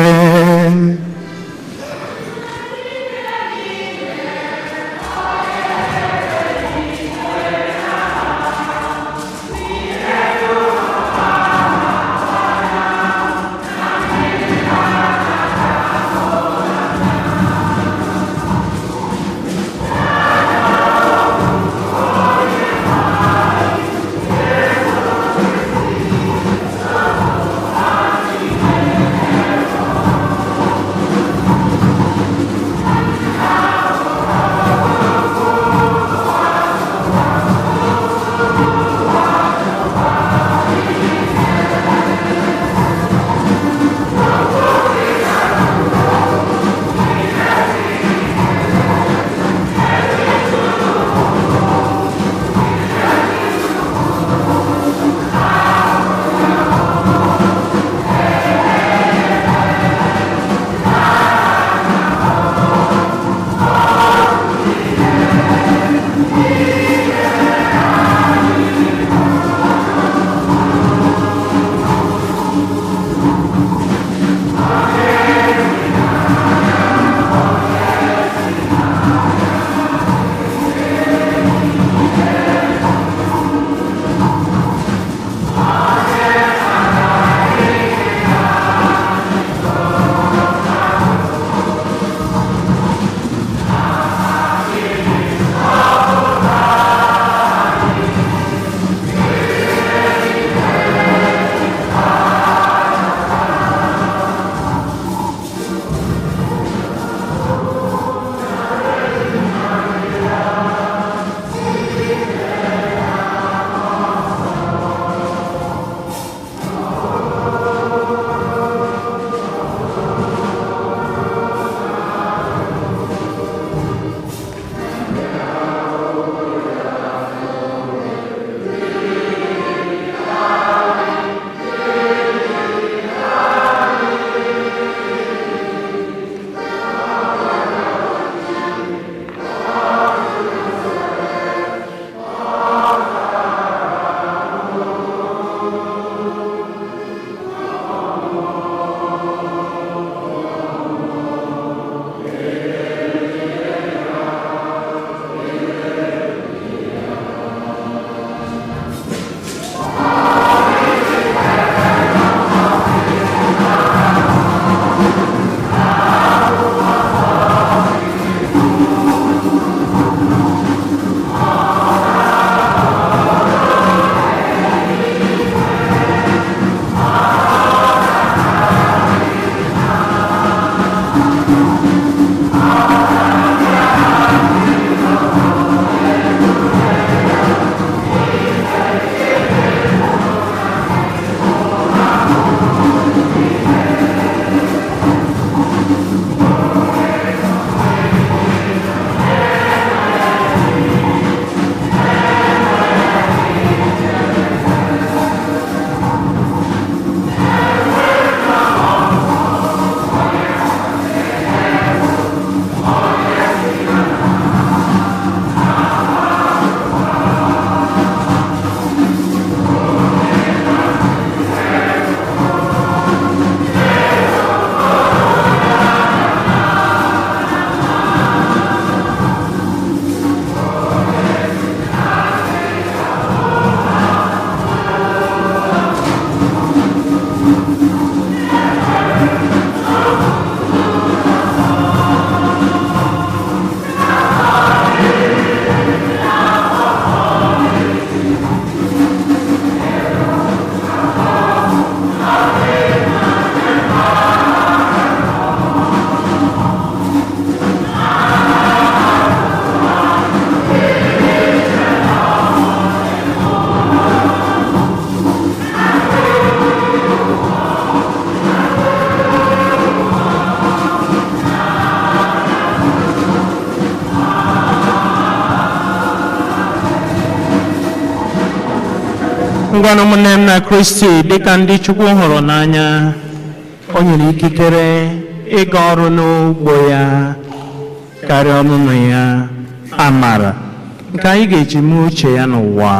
Ngwanụ, ụmụnne m na Kristi, dịka ndị Chukwu hụrụ n'anya, o nyere ikikere ịga ọrụ n'ugbo ya karịa ọnụnụ ya, amara nke anyị ga-eji mee uche ya n'ụwa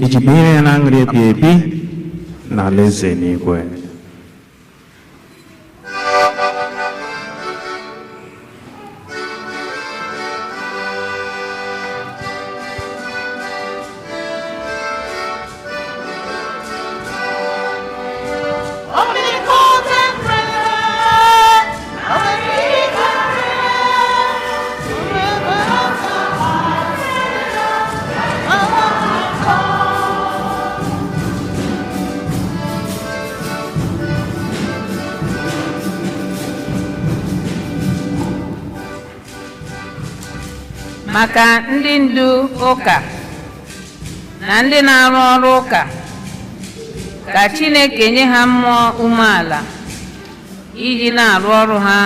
iji binyere ya na aṅụrị ebi ebi na alaeze n'igwe. Omnipotent prayer, omnipotent prayer, forever answer my prayer, I want to call. Maka ndị ndu ụka na ndị na-arụ ọrụ ụka, ka Chineke nye ha mmụọ umeala iji na-arụ ọrụ ha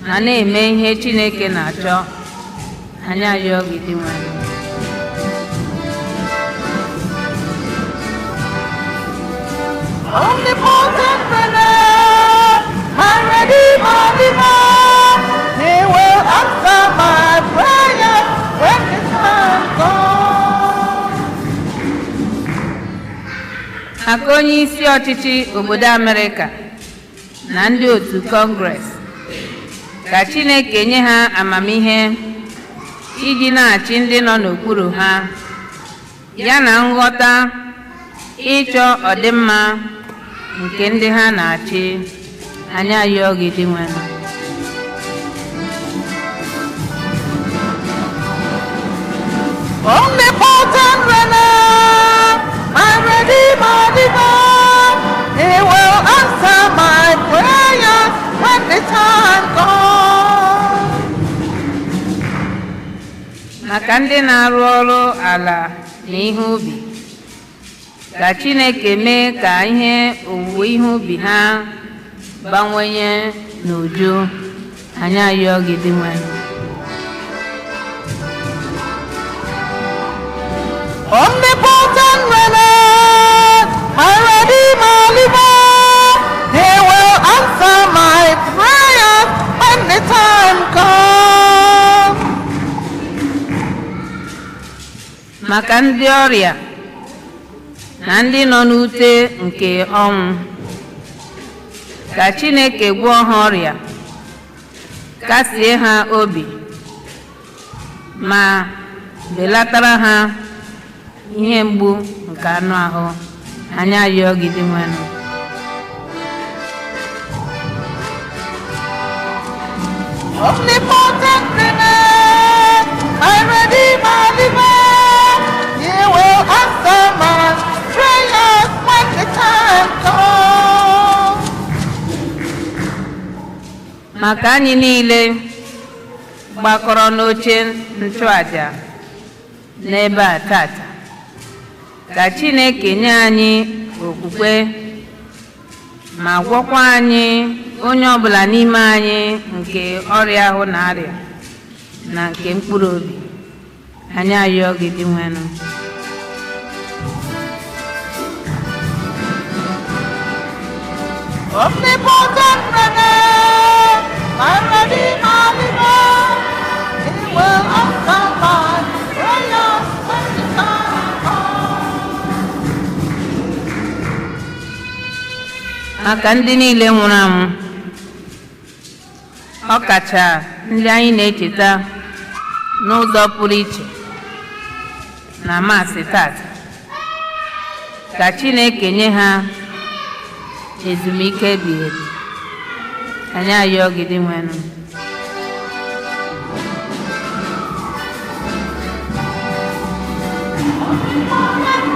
ma na-eme ihe Chineke na-achọ. Anyị ayọọ gị, Dinwenụ. Omnipotent prayer, my Redeemer divine, He will answer my prayer when the time comes. Maka onye isi ọchịchị obodo Amerịka na ndị otu Kọngres, ka Chineke nye ha amamihe iji na-achị ndị nọ n'okpuru ha, ya na nghọta ịchọ ọdịmma nke ndị ha na-achị. Anyị ayọọ gị, Dinwenụ. Omnipotent reigner, my Redeemer divine, He will answer my prayers when the time comes. Maka ndị na-arụ ọrụ ala na ihe ubi, ka Chineke mee ka ihe owuwe ihe ubi ha bawanye n'uju. Anyị ayọọ gị, Dinwenụ. Omnipotent reigner, my Redeemer divine, He will answer my prayers when the time comes. Maka ndị ọrịa na ndị nọ n'ute nke ọnwụ, ka Chineke gwọọ ha ọrịa, kasie ha obi ma belatara ha ihe mgbu nke anụ ahụ. Anyị ayọọ gị, Dinwenụ. Omnipotent reigner, my Redeemer divine, He will answer my prayers when the time comes. Maka anyị niile gbakọrọ n'oche nchụaja n'ebe a tata, ka Chineke nye anyị okwukwe ma gwọkwa anyị onye ọbụla n'ime anyị nke ọrịa ahụ na-arịa na nke mkpụrụ obi. Anyị ayọọ gị, Dinwenụ. Omnipotent reigner, my Redeemer divine, He will answer my prayers when the time comes. Maka ndị niile nwụrụ anwụ, ọ kacha ndị anyị na-echeta n'ụzọ pụrụ iche na Maasị tata, ka Chineke nye ha ezumike ebighị ebi. Anyị ayọọ gị, Dinwenụ.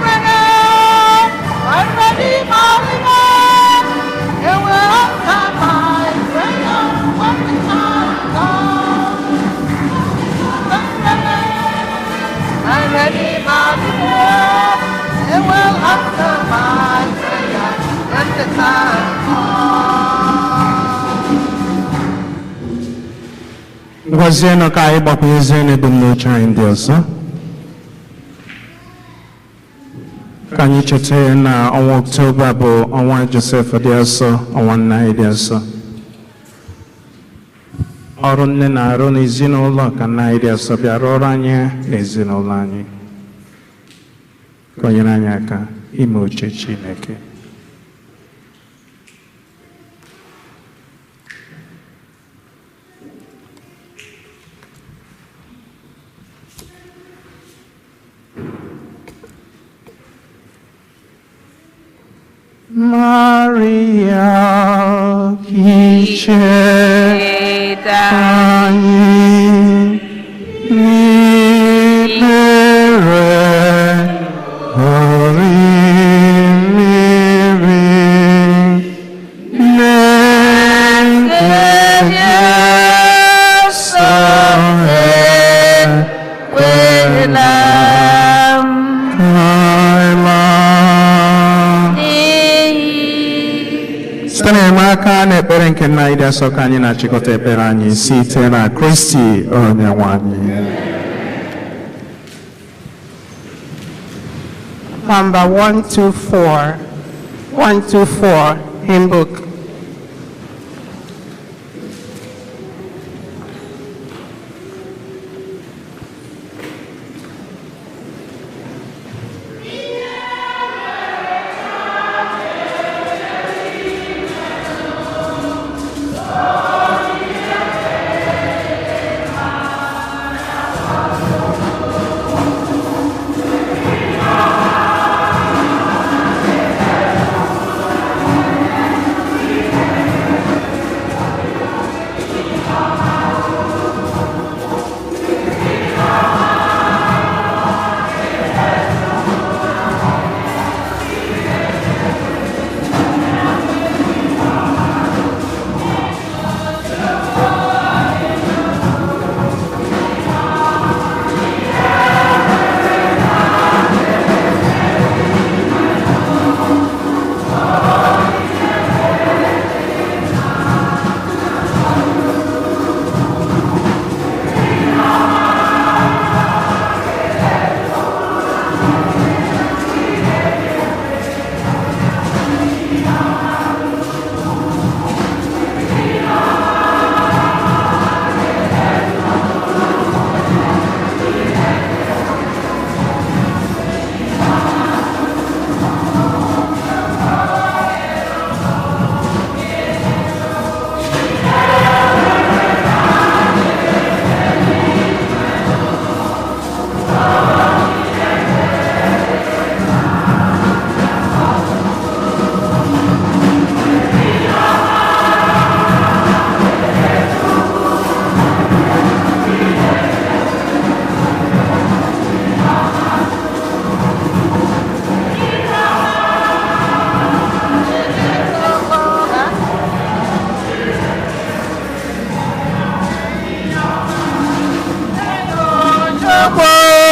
Reigner, my Redeemer divine, He will answer my prayers when the time comes. My Redeemer divine, He will answer my prayers when the time comes. Ngwazienụ ka anyị gbakwunyezie n'ebumnuche anyị ndị ọzọ. Ka anyị cheta na ọnwa Ọktoba bụ ọnwa Josef dị asọ, ọnwa nna anyị dị asọ. Ọrụ nne na-arụ n'ezinụlọ ka nna anyị dị asọ bịa rụọrọ anyị n'ezinụlọ anyị. Ka o nyere anyị aka ime uche Chineke. Maria, kiche anyị n'ikpere orimiri na-nke Jesu ekwela m ekwela. Site n'enyemaka na ekpere nke nna anyị dị asọ ka anyị na-achịkọta ekpere anyị site na Kristi onye nwe anyị. Number 124, 124, hymn book.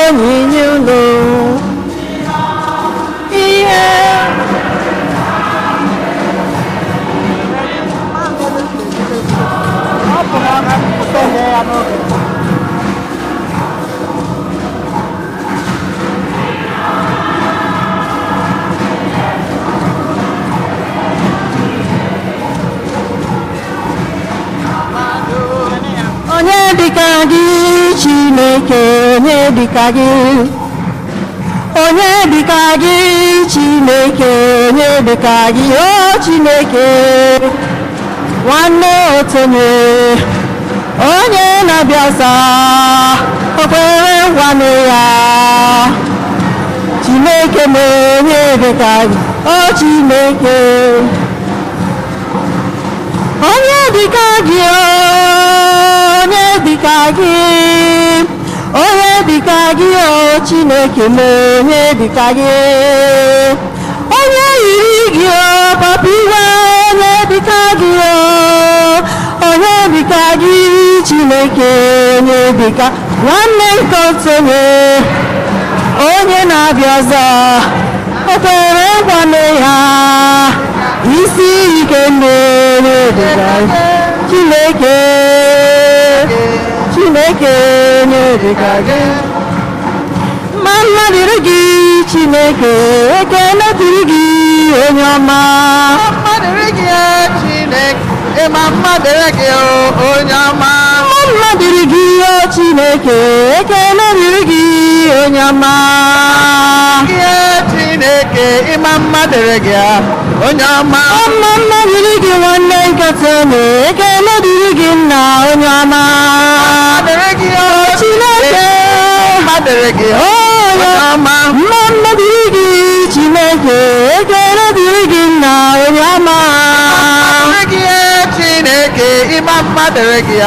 Onyinye unu ihe onye dịka gị Chineke, onye dịka gị, onye dịka gị Chineke, onye dịka gị, o Chineke, nwanne otu onye, onye na-abịa ọsọ, o kwere nwanne ya. Chineke m, onye dịka gị, o Chineke, onye dịka gị, onye dịka gị, onye dịka gị, o Chineke m, onye dịka gị, onye yiri gị, o papa iwe, onye dịka gị, o onye dịka gị Chineke, onye dịka nwanne nke otu onye, onye na-abịa ọzọ, o kwere nkwanụ ya, isi ike mmeri dịka Chineke, Chineke onye dịka gị, ma mma dịrị gị Chineke. Chineke, ekele dịrị gị onye ọma. Mma dịrị gị Chineke, ịma mma dịrị gị onye ọma. Mma dịrị gị o Chineke, ekele dịrị gị onye ọma. Gị Chineke, ịma mma dịrị gị onye ọma. Mma mma dịrị gị nwanne nkatene, ekele dịrị gị nna onye ọma. Mma dịrị gị o Chineke, mma dịrị gị onye ọma. Mma mma dịrị gị Chineke, ekele dịrị gị nna onye ọma. Dịrị gị Chineke, ịma mma dịrị gị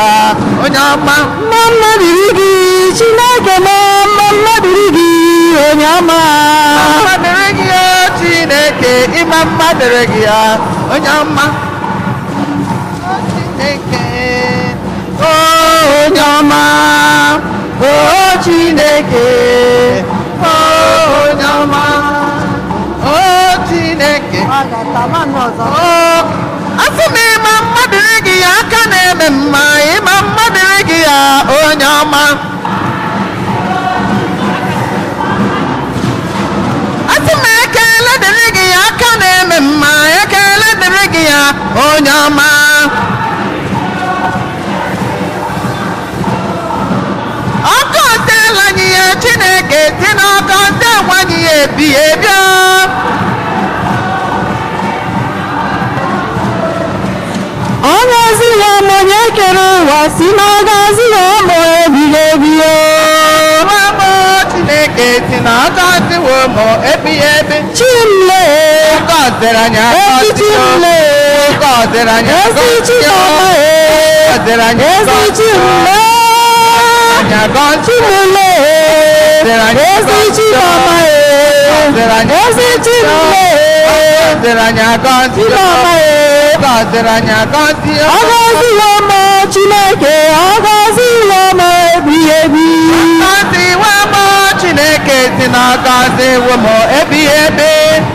onye ọma. Mma mma dịrị gị Chineke, mma mma dịrị gị onye ọma. Mma dịrị gị Chineke, ịma mma dịrị gị onye ọma. O Chineke, onye ọma, o Chineke, onye ọma, o Chineke. Asị m ịma mma dịrị gị ya aka na-eme mma, ịma mma dịrị gị ya onye ọma. Asị m ekele dịrị gị ya aka na-eme mma, ekele dịrị gị ya onye ọma. Ọkụ otela anyị ya Chineke si n'ọkụ ndị anyị ya ebi ebi. Onye ezi ya ma onye kere ụwa si na ọ ga-azị ya ụmụ ebighị ebi. Mama Chineke si na ọkụ ọdịwo mụ ebighị ebi. Chimle, Ọkụ ọdịrị anyị ezi Chimle, Ọkụ ọdịrị anyị ezi Chimle, ọdịrị anyị ezi Chimle, Chimle, ezi Chimama, ezi Chimle, ọdịrị anyị agọzi Chimama, Ọkụ ọdịrị anyị agọzi ọ ga-azị ya ụmụ Chineke, ọ ga-azị ya ụmụ ebighị ebi. Agọziwo mụ Chineke si na agọziwo mụ ebighị ebi.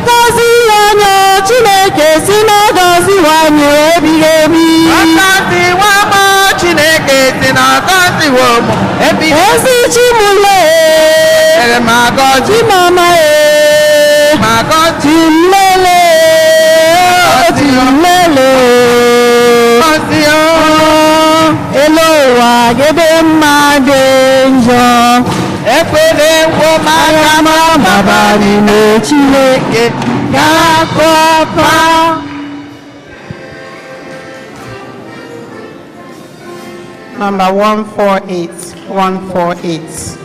Gọzie anya Chineke si na gọziwa anyị ebighị ebi. Agọziwo mụ Chineke si na agọziwo mụ ebighị ebi. Ezi Chimule, Ere m agọzi Chimama e, m agọzi Chimlele, Chimlele. agọzi o. Elu ụwa gede mma dị njọ. Ekwere ngwọ m aka Aka ma baba n'ime Chineke ga-akọpa. Number 148, 148.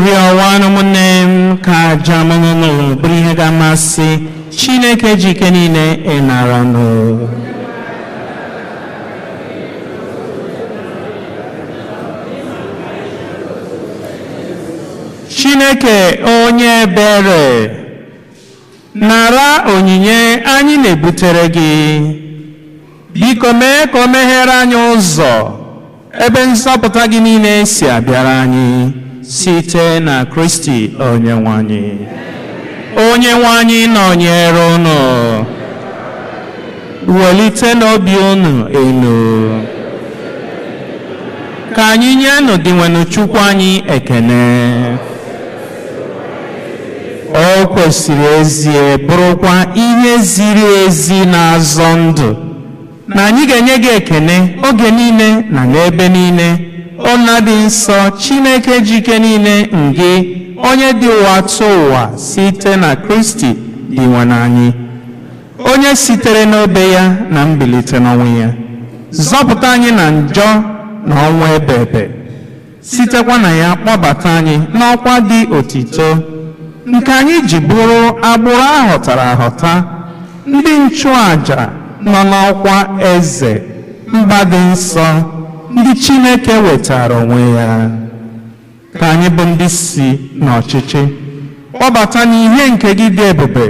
Rịọwanụ ụmụnne m ka aja m nụrụ bụrụ ihe ga-amasị Chineke ji ike niile ịnara nụ. Chineke onye ebere, nara onyinye anyị na-ebutere gị. Biko mee ka o meghere anyị ụzọ ebe nzọpụta gị niile si abịara anyị. Site na Kristi Onyenwe anyị. Onyenwe anyị nọnyere unu. Welite n'obi unu elu. Ka anyị nyenụ Dinwenụ Chukwu anyị ekene. O kwesịrị ezie bụrụkwa ihe ziri ezi na-azọ ndụ na anyị ga-enye gị ekene oge niile na n'ebe niile, Nna dị nsọ, Chineke jike niile, ngị onye dị ụwa tụ ụwa, site na Kristi Dinwenụ anyị, onye sitere n'obe ya na mbilite n'ọnwụ ya zọpụta anyị na njọ na ọnwụ ebe ebe, sitekwa na ya kpọbata anyị n'ọkwa dị otito nke anyị ji bụrụ agbụrụ ahọtara ahọta, ndị nchụàjà nọ n'ọkwa eze, mba dị nsọ, ndị Chineke wetara onwe ya. Ka anyị bụ ndị si n'ọchịchị kpọbata n'ihe nke gị dị ebube,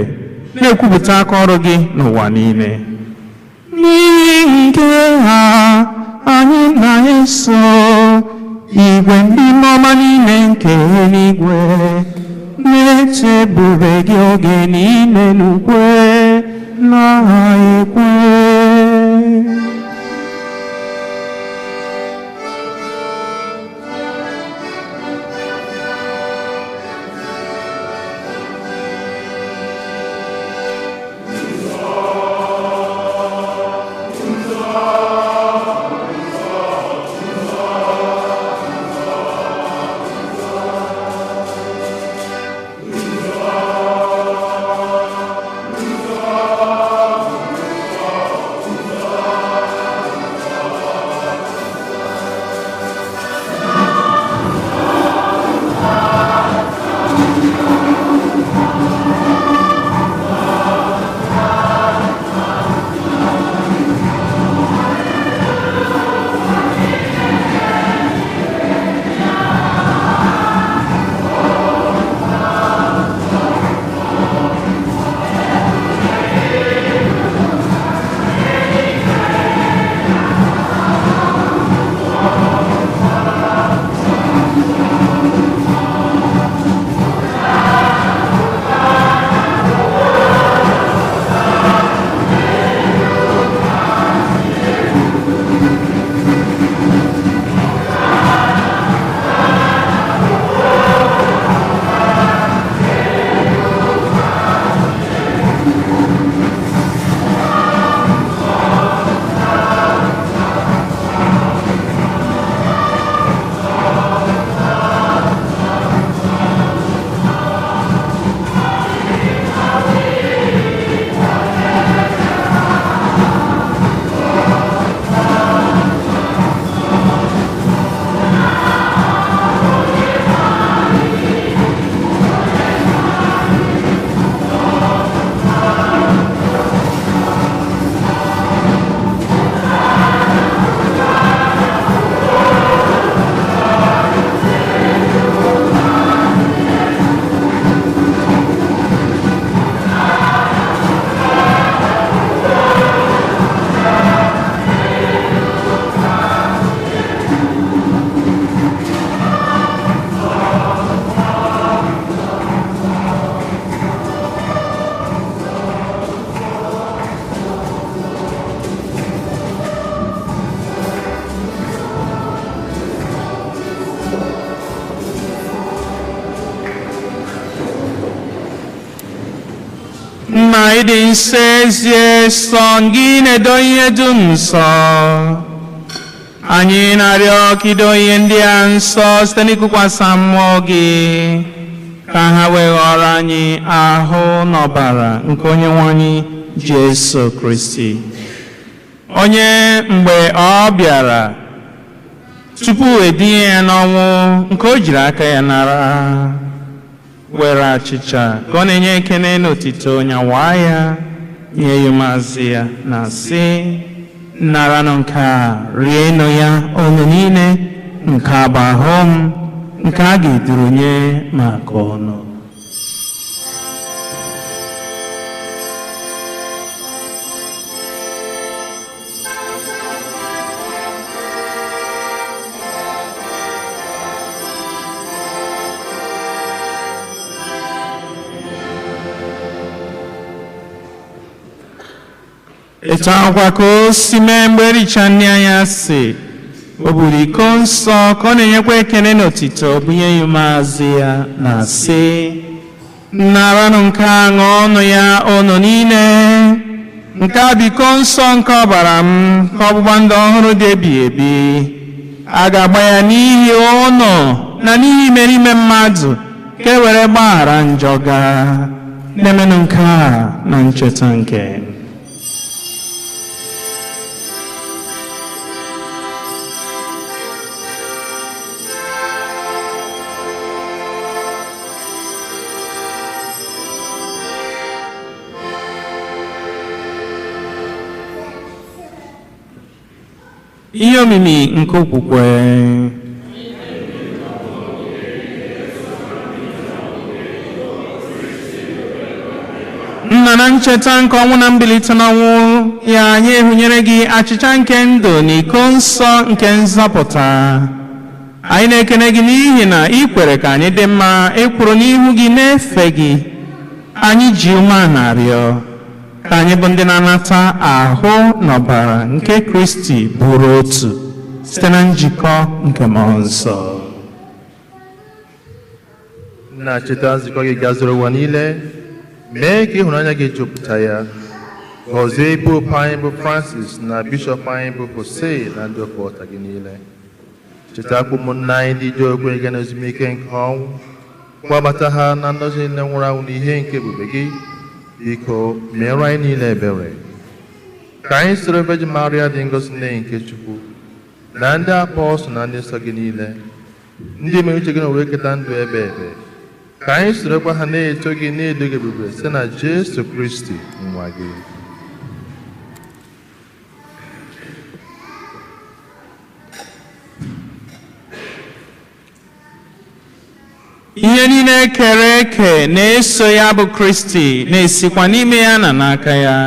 na-ekwupụta aka ọrụ gị n'ụwa niile. N'ihi nke ha anyị na-eso igwe ndị mmụọ niile nke eluigwe na-eto ebube gị oge niile n'ukwe na-ekwe. Nna ịdị nsọ ezie sọ gị na-edo ihe dum nsọ. Anyị na-arịọ ka ido ihe ndị a nsọ site n'ịkụkwasị mmụọ gị, ka ha wee ghọrọ anyị ahụ n'ọbara nke Onyenwe anyị Jesu Kristi, onye mgbe ọ bịara tupu edinye ya n'ọnwụ nke o jiri aka ya nara, were achịcha ka ọ na-enye ekene n'otito nyawa ya nye ya maazị ya na sị, naranụ nke a, rienụ ya unu niile, nke a bụ ahụ m nke a ga-eduru nye maka unu. Etu ahụkwa ka o si mee mgbe ericha nri anyasị, o buru iko nsọ ka ọ na-enyekwa ekele na otito, bunye ya maazị ya na sị, naranụ nke a ṅụọnụ ya unu niile. Nke a bụ iko nsọ nke ọbara m, ka ọgbụgba ndụ ọhụrụ dị ebighị ebi. A ga-agba ya n'ihi unu na n'ihi imerime mmadụ, ka e were gbaghara njọ gaa. Na-emenụ nke a na ncheta nke m. Ihe omimi nke okwukwe. Nna, na ncheta nke ọnwụ na mbilite n'ọnwụ ya, anyị ehunyere gị achịcha nke ndụ na iko nsọ nke nzọpụta. Anyị na-ekene gị n'ihi na ị kwere ka anyị dị mma ịkwụrụ n'ihu gị na-efe gị. Anyị ji umeala arịọ ka anyị bụ ndị na-anata ahụ na ọbara nke Kristi bụrụ otu site na njikọ nke Mmụọ Nsọ. Na cheta nzukọ gị gazuru ụwa niile, mee ka ịhụnanya gị jupụta ya. Gọzie Popu anyị bụ Francis na Bishọp anyị bụ Jose na ndị ọkọlọtọ gị niile. Chetakwa ụmụnna anyị ndị ji okwe ga n'ezumike nke ọnwụ, kpọbata ha na ndọzi niile nwụrụ anwụ n'ihe nke ebube gị. Biko meere anyị niile ebere, ka anyị soro Virgin Maria dị ngọzi nne nke Chukwu na ndị apọstụl na ndị nsọ gị niile, ndị mere uche gị na wee keta ndụ ebe ebe, ka anyị sorokwa ha na-eto gị na-edo gị ebube site na Jesu Kristi nwa gị. Ihe niile kere eke na-eso ya bụ Kristi, na-esikwa n'ime ya na n'aka ya,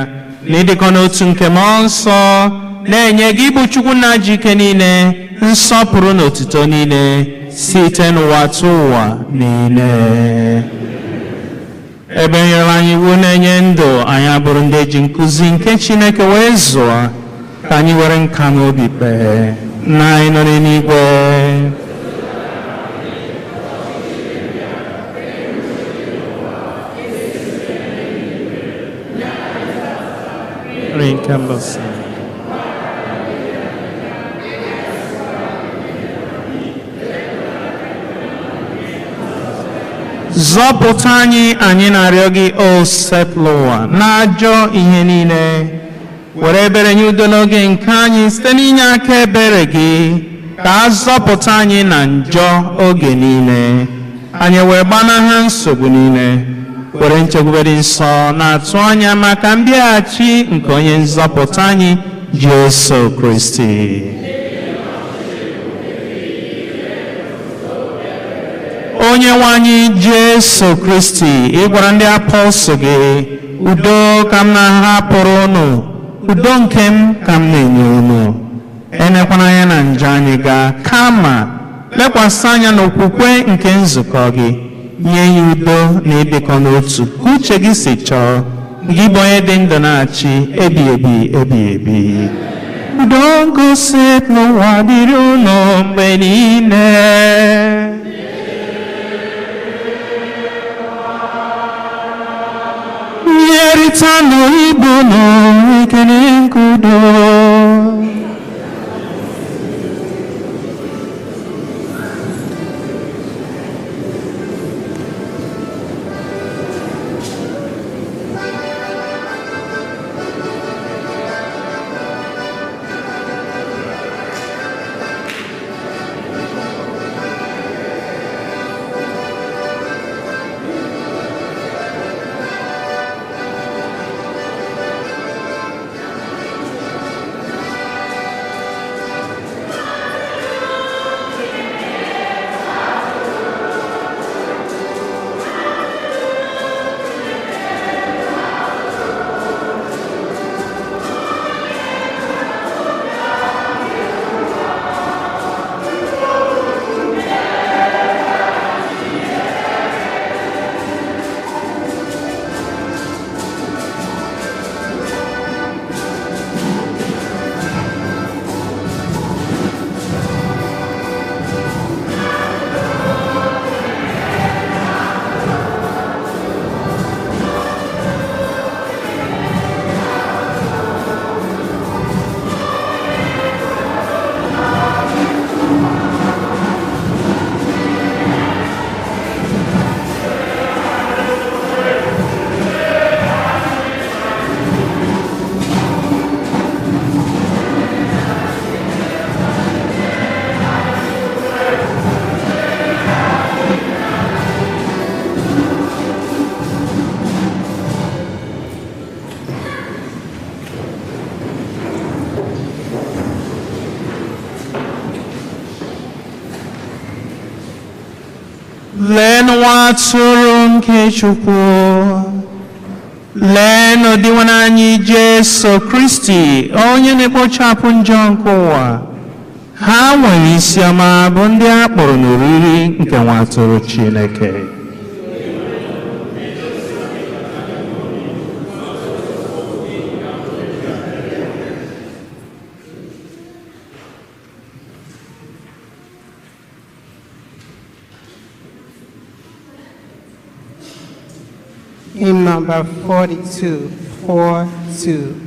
na ịdịkọ n'otu nke Mmụọ Nsọ, na-enye gị bụ Chukwu nna ji ike niile nsọpụrụ na otuto niile site n'ụwa tụ ụwa niile. Ebe nyere anyị iwu na-enye ndụ, anyị abụrụ ndị ji nkụzi nke Chineke wee zụọ, ka anyị were nka n'obi kpee. Nna anyị nọ n'eluigwe, nri nke mbọsị. Zọpụta anyị, anyị na-arịọ gị, o Osebụlụwa, n'ajọ ihe niile. Were ebere nye udo n'oge nke anyị site n'inye aka ebere gị, ka a zọpụta anyị na njọ oge niile. Anyị wee gbanaha nsogbu niile, were nchekwube dị nsọ na-atụ anya maka mbịaghachi nke onye nzọpụta anyị, Jesu Kristi. Onye nwe anyị Jesu Kristi, ị gwara ndị apọstụl gị, udo ka m na-ahapụrụ unu, udo nke m ka m na-enye unu. Enekwana anya na njọ anyị gaa, kama lekwasị anya n'okwukwe nke nzukọ gị, nye ya udo na ịdịkọ n'otu ka uche gị si chọọ, gị bụ onye dị ndụ na-achị ebi ebi ebi ebi. Udo ngosi n'ụwa dịrị unu mgbe niile. Nyeritanụ ibe unu ekele nke udo. Lee nwa atụrụ nke Chukwu. Leenụ Dinwenụ anyị Jesu Kristi, onye na-ekpochapụ njọ nke ụwa. Ha nwere isi ọma bụ ndị a kpọrọ n'oriri nke nwa atụrụ Chineke. Hymn number 42, 4-2.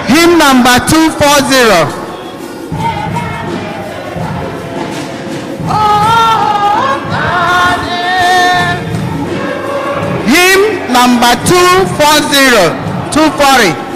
Hymn number 240. Number 240, 240.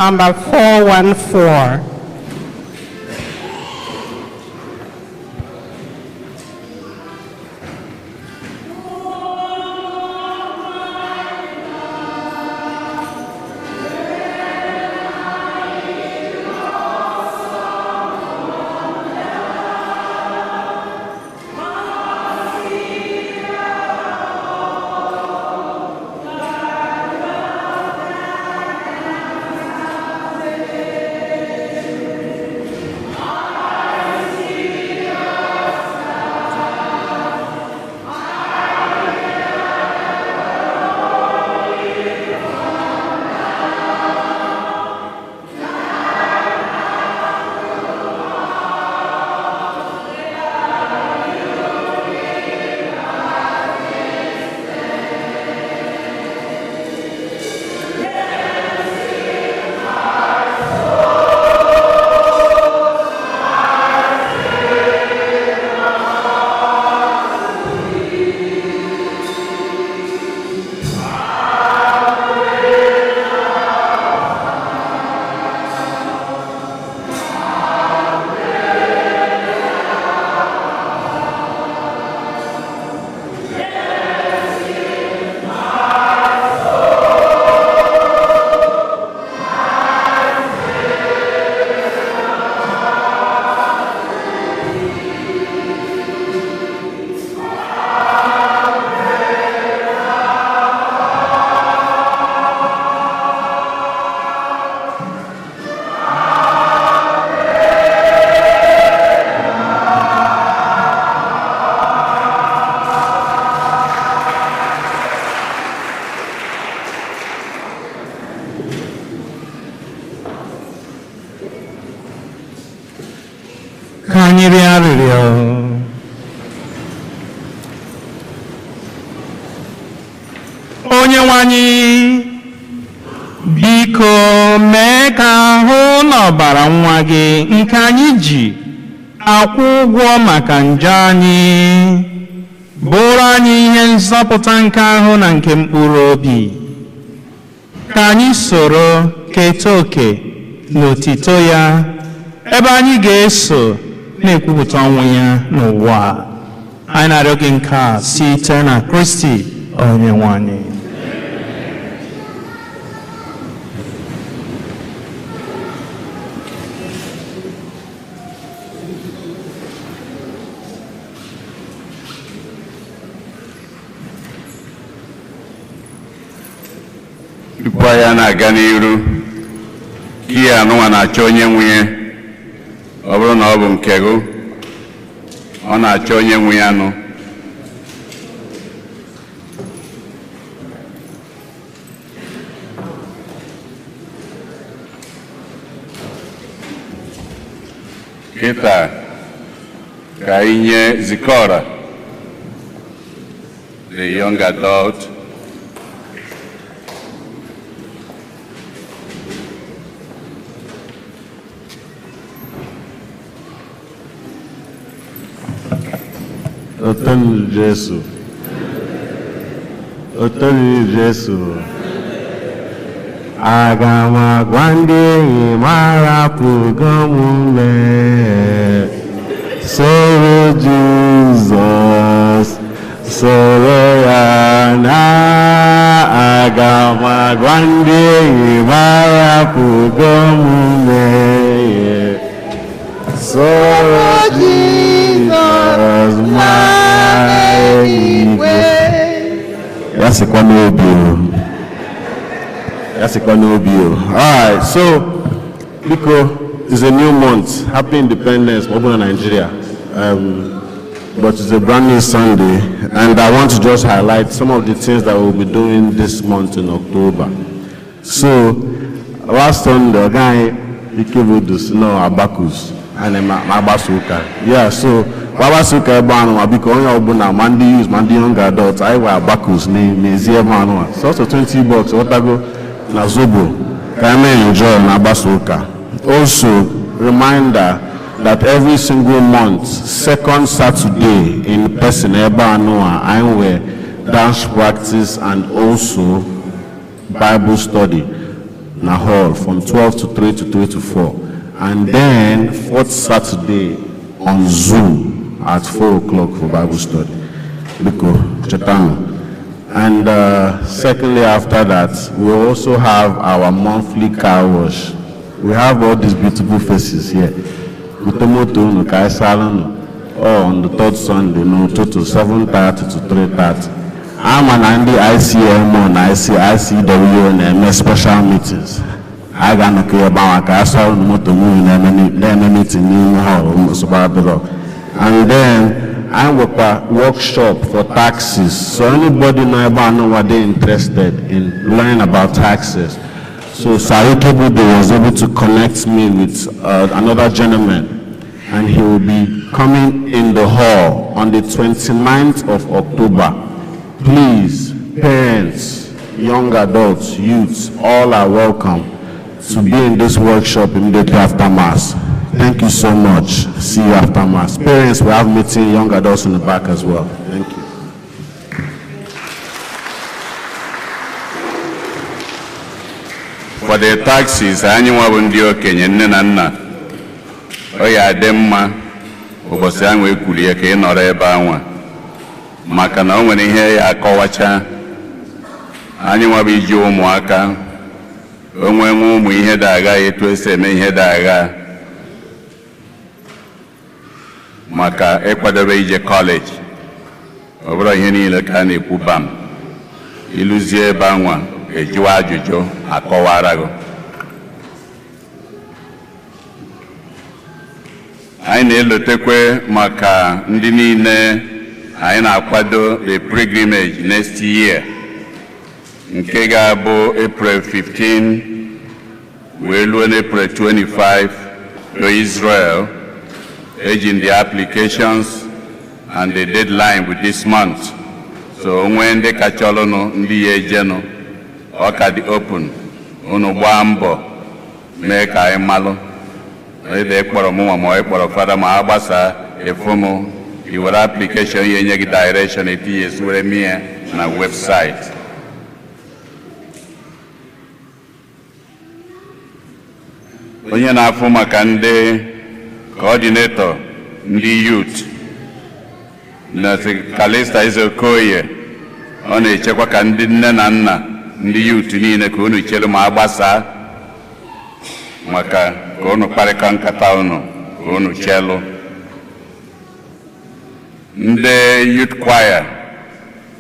Number 414. Ka anyị rịọ arịrịọ. anyị, biko mee ka ahụ na ọbara nwa gị nke anyị ji akwụ ụgwọ maka njọ anyị bụrụ anyị ihe nzọpụta nke ahụ na nke mkpụrụ obi, ka anyị soro keta oke n'otito ya, ebe anyị ga-eso na-ekwupụta ọnwụ ya n'ụwa. Anyị na-arịọ gị nke a site na Kristi onye nwe anyị. Tupu anyị na-aga n'iru, kia anụnwa na-achọ onye nwe ya. Ọ bụrụ na ọ bụ nke gị, ọ na-achọ onye nwe ya nụ. Kịta ka anyị nye Zikora, the young adult. Otonu Jesu. Otonu Jesu. Aga m agwa ndị enyi m arapụgo m mee. Soro Jizọs, soro ya na. Aga m agwa ndị enyi m arapụgo m mee. Soro Jizọs ma eluigwe. Ya sịkwa n'obi o. Ya sịkwa n'obi o. All right, so biko, it's a new month. Happy Independence, ọ bụ na Nigeria. But it's a brand new Sunday, and I want to just highlight some of the things that we'll be doing this month in October. So, last Sunday, a guy Ikevodus, no, Abacus, and agbasa ụka. Yeah, so agbasa ụka ebe anụ ma biko onye ọbụla, ma ndị youth ma ndị young adults, anyị nwe Abacus n'ezi ebe anụ a. Sọsọ $20, ghọtago, na zobo ka anyị na-enjoy na agbasa ụka. Also, reminder that every single month, second Saturday in person ebe anụ a, anyị nwe dance practice and also Bible study na hall from 12 to 3 to 3 to 4. And then fourth Saturday on Zoom at 4 o'clock for Bible study. Biko, chetanu. And secondly, after that, we also have our monthly car wash. We have all these beautiful faces here. Utomoto unu ka anyị sara unu. Oh, on the third Sunday, n'ụtụtụ 7:30 to 3:30. Ama na ndị ICMO na ICWO na-eme special meetings. A ga-anọkọ ebe ahụ ka a sara unu moto unu na-eme meeting n'ime hall nsogbu adịrọ. And then I nwekwa workshop for taxes. So anybody nọ ebe anụnwa dị interested in learning about taxes. So Sarike Budo was able to connect me with another gentleman, and he will be coming in the hall on the 29th of October. Please, parents, young adults, youths, all are welcome to be in this workshop immediately after Mass. Thank you so much. See you after Mass. Parents, we have meeting, young adults in the back as well. Thank you. For the taxes, anyị nwa bụ ndị okenye, nne na nna, ọ ya adị mma ụbọchị ahụ ekwulie ka ị nọrọ ebe anwa, maka na o nwere ihe ya akọwacha. Anyị nwa bụ iji ụmụaka onwe nwe ụmụ ihe dị agha, etu esi eme ihe dị agha maka ịkwadobe ije kọleji. Ọ bụrụ ihe niile ka a na-ekwu bam, ịlụzie ebe anwa ejiwa ajụjụ akọwara gị. Anyị na-elotekwe maka ndị niile anyị na-akwado the pilgrimage next year, nke ga-abụ April 15 wee luo n'April 25 to Israel, aging the applications and the deadline with this month. So onwe ndị kachalụnụ, ndị ya ejenụ, Ọ ka dị open. Unu gbaa mbọ mee ka anyị malụ. Ede kpọrọ mụnwa ma ọ kpọrọ fada ma a gbasaa efu m, i were application ya enye gị direction etinye esi were mie na website. Onye na-afụ maka ndị coordinator ndị youth na Kalista Ezeokoye, ọ na-echekwa ka ndị nne na nna ndị youth niile ka unu chere ma a gbasaa maka ka unu kparịta nkata unu ka unu chelụ. Ndị youth choir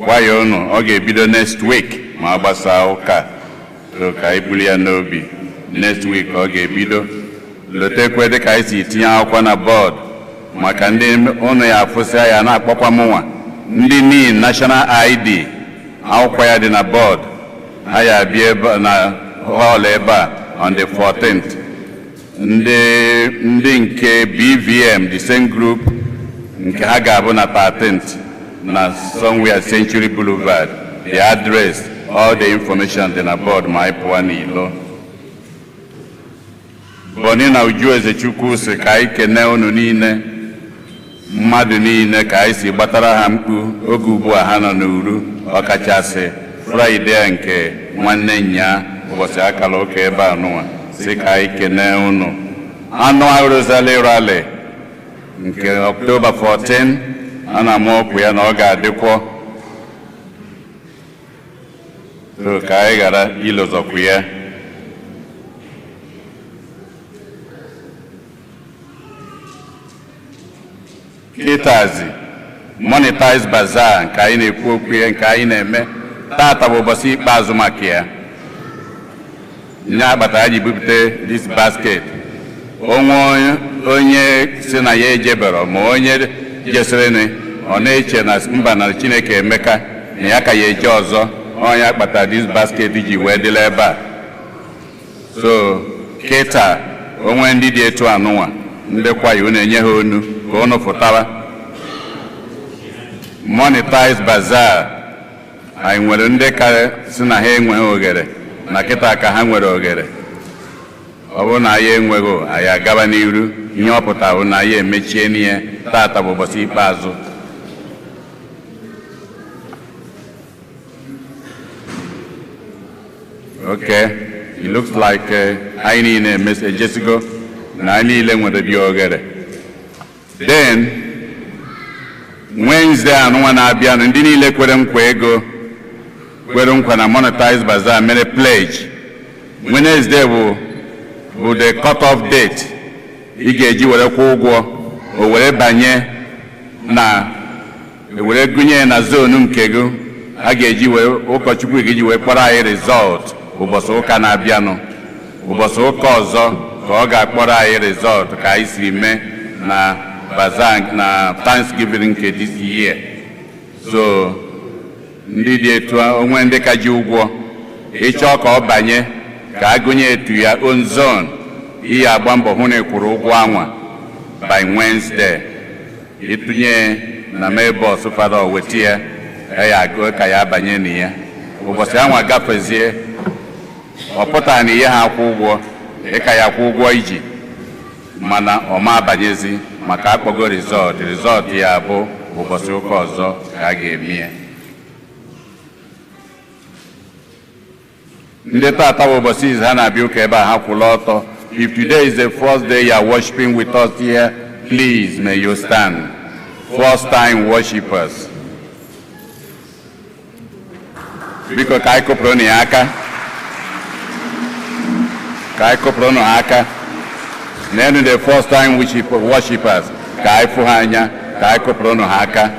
choir unu ọ ga-ebido next week ma a gbasaa ụka, so ka anyị buru ya n'obi. Next week ọ ga-ebido. Lotekwe dịka anyị si tinye akwụkwọ na bọọdụ maka ndị ụnụ ya afụsịa ya na-akpọkwa mụnwa ndị NIN National ID akwụkwọ ya dị na bọọdụ, ha ya abịa ebe na hall ebe a on the 14th. Ndị nke BVM, the same group, nke ha ga-abụ na 13th na somewhere Century Boulevard. The address, all the information dị na bọọdụ ma anyị pụọ n'ilo. Boni na Uju Ezechukwu sị ka anyị kene unu niile, mmadụ niile, ka anyị si gbatara ha mkpu oge ugbu a ha nọ n'uru, ọkachasị Fraịde nke nwanne nya ụbọchị akara ụka ebe a nụwa, sị ka anyị kene unu. Annual Rosary Rally nke October 14, a na-ama ọkụ ya na ọ ga-adịkwọ, so ka anyị ghara ilozọkwu ya. Kịtazi Monetize Bazaar nke anyị na-ekwu okwu ya nke anyị na-eme tata bụ ụbọchị ikpeazụ maka ya. Nye akpata anyị bupute this basket. Onwe onye si na ya ejebero ma onye jesịrịnị ọ na-eche na mba na Chineke emeka na ya ka ya eje ọzọ, onye akpata this basket ji wee dịla ebe a. So kịta onwe ndị dị etu anụnwa ndị kwaya unu enye ha onu ka unu fụtara. Monetize Bazaar anyị nwere ndị ka si na ha enweghị oghere na kịta ka ha nwere oghere. Ọ bụrụ na anyị enweghị, anyị agaba n'iru. Ihe ọ pụtara na anyị emechie n'ihe tata bụ ụbọchị ikpeazụ. Okay, it looks like anyị niile ejesigo na anyị niile nwere dị oghere. Then Wednesday anụnwa na-abịanụ, ndị niile kwere nkwa ego, kwere nkwa na Monetize Bazaar mere pledge, Wednesday bụ the cut off date ị ga-eji were kwụ ụgwọ, o were banye na were gụnye na zonu nke gị a ga-eji were ụkọchukwu ga-eji wee kpọrọ anyị result ụbọchị ụka na-abịanụ. Ụbọchị ụka ọzọ ka ọ ga-akpọrọ anyị result ka anyị siri mee na bazaar na Thanksgiving nke this year. So ndị dị etu onwe ndị ka ji ụgwọ ịchọ ka ọ banye ka a gụnye etu ya own zone, ihe agba mbọ hụ na ị kwụrụ ụgwọ anwa by Wednesday. Ịtụnye na mailbox fada weta ya, ya agụ ka ya banye na ya. Ụbọchị anwa gafezie, ọ pụtara na ihe ha akwụ ụgwọ, ịka ya akwụ ụgwọ iji, mana ọ ma abanyezi maka akpọgo result. Result ya bụ ụbọchị ụka ọzọ ka a ga-eme ya. Ndị tata bụ ụbọchị izu ha na-abịa ụka ebe a ha kwụla ọtọ. If today is the first day you are worshiping with us here, please may you stand. First time worshipers. Biko ka anyị kụpụrụ ya aka. Ka anyị kụpụrụ ha aka. N'elu the first time worshipers, ka anyị fụ ha anya, ka anyị kụpụrụ ha aka.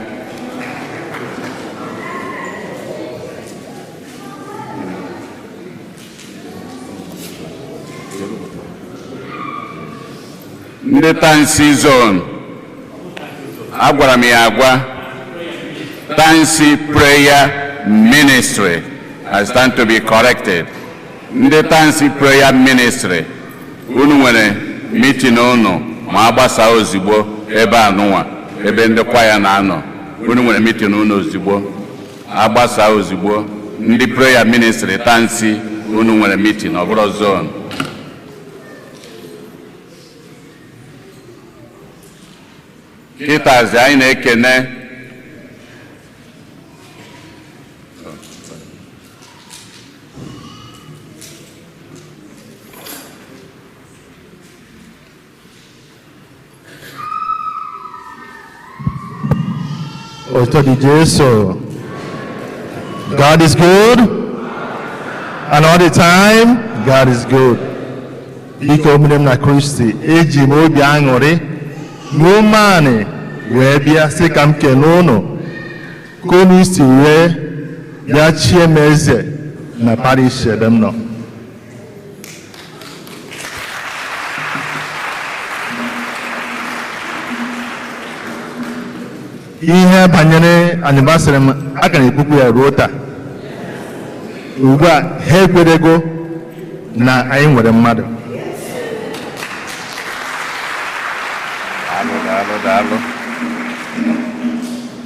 Ndị Tansi zone, agwara m ya agwa, Tansi Prayer Ministry, I stand to be corrected. Ndị Tansi Prayer Ministry, unu nwere meeting unu ma agbasa ozugbo ebe anụnwa, ebe ndị kwaya na-anọ. Unu nwere meeting unu ozugbo, agbasa ozugbo. Ndị prayer ministry Tansi, unu nwere meeting, ọ bụrụ zone. Kịtazi anyị na-ekene Otuto dị Jesu. God is good, and all the time, God is good. Biko, ụmụnne m na Kristi, eji m obi aṅụrị na umeanị wee bịa sị ka m kelee unu ka unu si wee bịa chie m eze na parish ebe m nọ. Ihe banyere anniversary m, a ka na-ekwukwu ya ruo taa. Ugbu a ha ekwerego na anyị nwere mmadụ. Daalụ, daalụ, daalụ.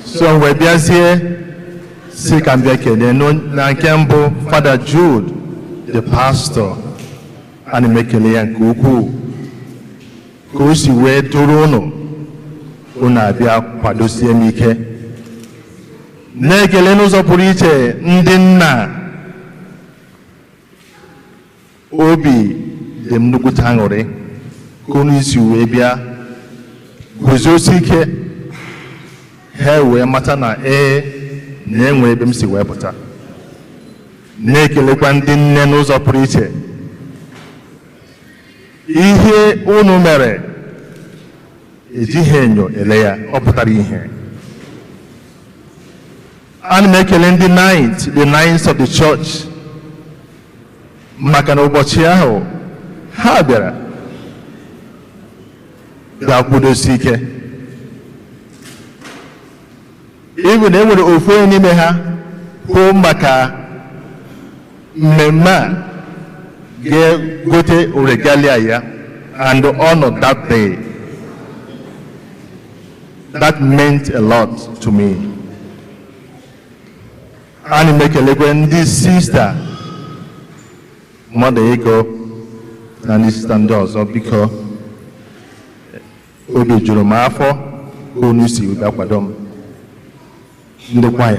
So mgbe bịazie si ka m bịa kelee na nke mbụ, Fada Jude the pastor, ana m ekele ya nke ukwuu ka o si wee duru unu, unu abịa kwadosie m ike. Na-ekele n'ụzọ pụrụ iche ndị nna, obi dị m nnukwute aṅụrị ka unu si wee bịa guzosi ike, ha wee mata na ee, na enwe ebe m si wee pụta. Na-ekelekwa ndị nne n'ụzọ pụrụ iche, ihe unu mere ejighị enyo ele ya, ọ pụtara ihe. Ana m ekele ndị knight, the knights of the church, maka na ụbọchị ahụ ha bịara ga-akwụdosi ike. Ịbụ na e nwere ofu onye n'ime ha kwuo maka mmemme a ga-egote regalia ya and honor that day. That meant a lot to me. Ana m ekelekwe ndị sista mmadụ ego na ndị sista ndị ọzọ, biko obi juru m afọ ka unu si bịa kwado m. Ndị kwaya,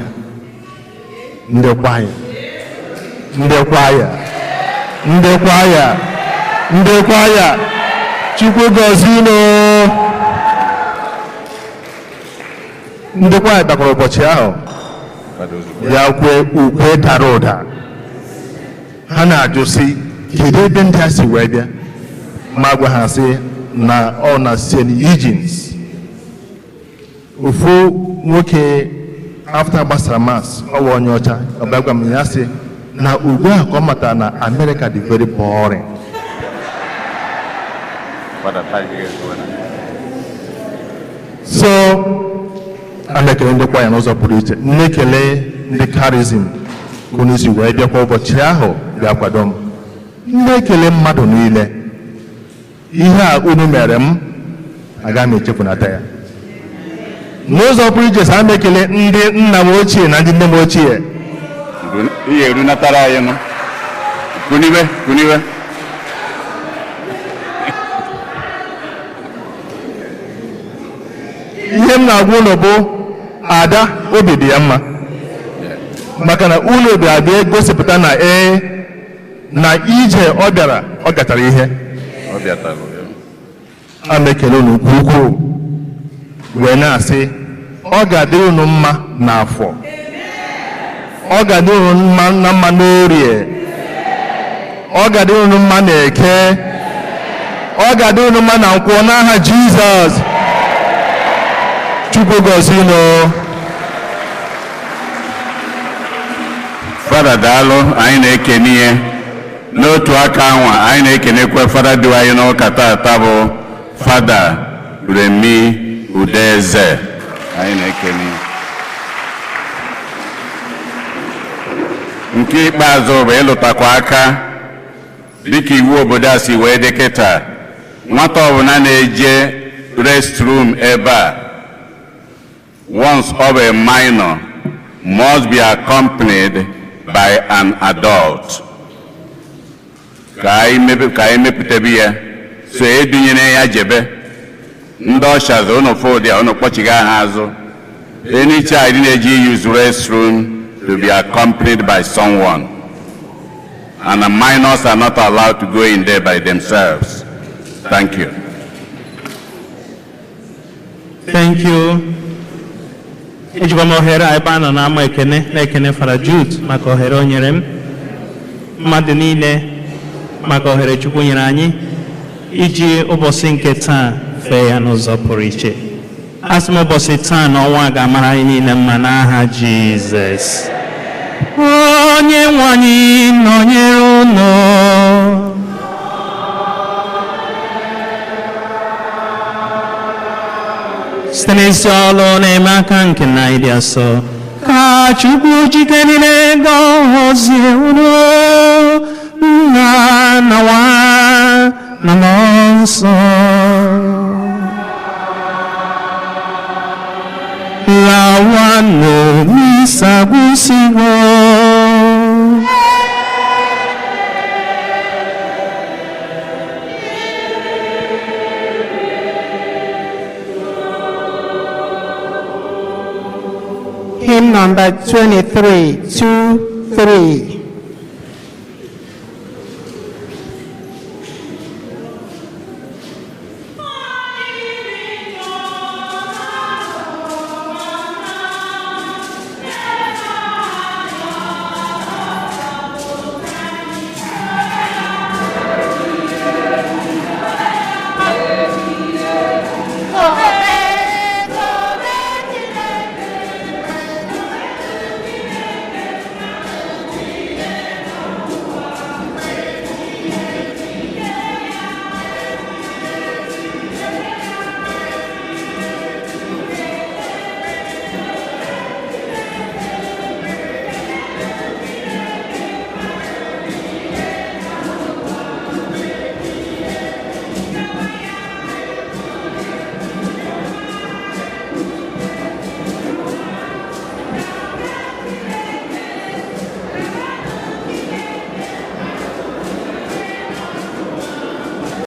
ndị kwaya, ndị kwaya, ndị kwaya, ndị kwaya, Chukwu gọzie unu. Ndị kwaya bịakwara ụbọchị ahụ bịa kwe ukwe dara ụda. Ha na-ajụ sị, kedu ebe ndị a si wee bịa? Ma gwa ha sị na ọ na St. Eugene. Ofu nwoke after gbasara mass, ọ bụ onye ọcha, ọ bịa gwa m ya sị na ugbu a ka ọ matara na America dị very boring. So a na-ekele ndị kwaya n'ụzọ pụrụ iche, na-ekele ndị charism ka unu si wee bịakwa ụbọchị ahụ bịa kwado m, na-ekele mmadụ niile. Ihe a unu mere m, agaghị m echefunata ya. N'ụzọ pụrụ iche, sa m ekele ndị nna m ochie na ndị nne m ochie. Ihe erunatara anyị nụ. Kuniwe, kuniwe. Ihe m na-agwa unu bụ ada obi dị ya mma, maka na unu bịara bịa gosipụta na ee, na ije ọ bịara ọ gatara ihe. Ọ bịatara. A na-ekele unu nke ukwuu wee na-asị ọ ga-adịrị unu mma n'afọ, ọ ga-adịrị unu mma na mma n'orie, ọ ga-adịrị unu mma n'eke, ọ ga-adịrị unu mma na nkwọ n'aha Jizọs. Chukwu gọzie unu. Fada daalụ, anyị na-ekene ihe n'otu aka anwa. Anyị na-ekenekwe fada du anyị n'ụka taata bụ Fada Remi Udeze. Anyị na-ekene ya. Nke ikpeazụ bụ ịlụtakwa aka dịka iwu obodo a si wee dị kịta, nwata ọbụla na-eje restroom ebe a once of a minor must be accompanied by an adult. Ka anyị mepe, ka anyị mepụtabe ya, so edunyere ya jebe ndị ushers unu fụ ya, unu kpọchiga ha azụ. Any child na-eji use restroom to be accompanied by someone, and the minors are not allowed to go in there by themselves. Thank you. Thank you. Ejikwa m ohere a ebe a nọ n'ama ekene na-ekene Fada Jude maka ohere o nyere m, mmadụ niile maka ohere Chukwu nyere anyị iji ụbọchị nke taa fee ya n'ụzọ pụrụ iche. Asị m ụbọchị taa na ọnwa a ga-amara anyị niile mma n'aha Jizọs. Onye nwe anyị nọnyere unu. Site n'isi ọlụ na-eme aka nke nna anyị dị asọ, ka Chukwu jike niile gọzie unu, Nna na Nwa na Mmụọ Nsọ. Lawanụ, misa gwụsịgo. Hymn number 23, 2, 3.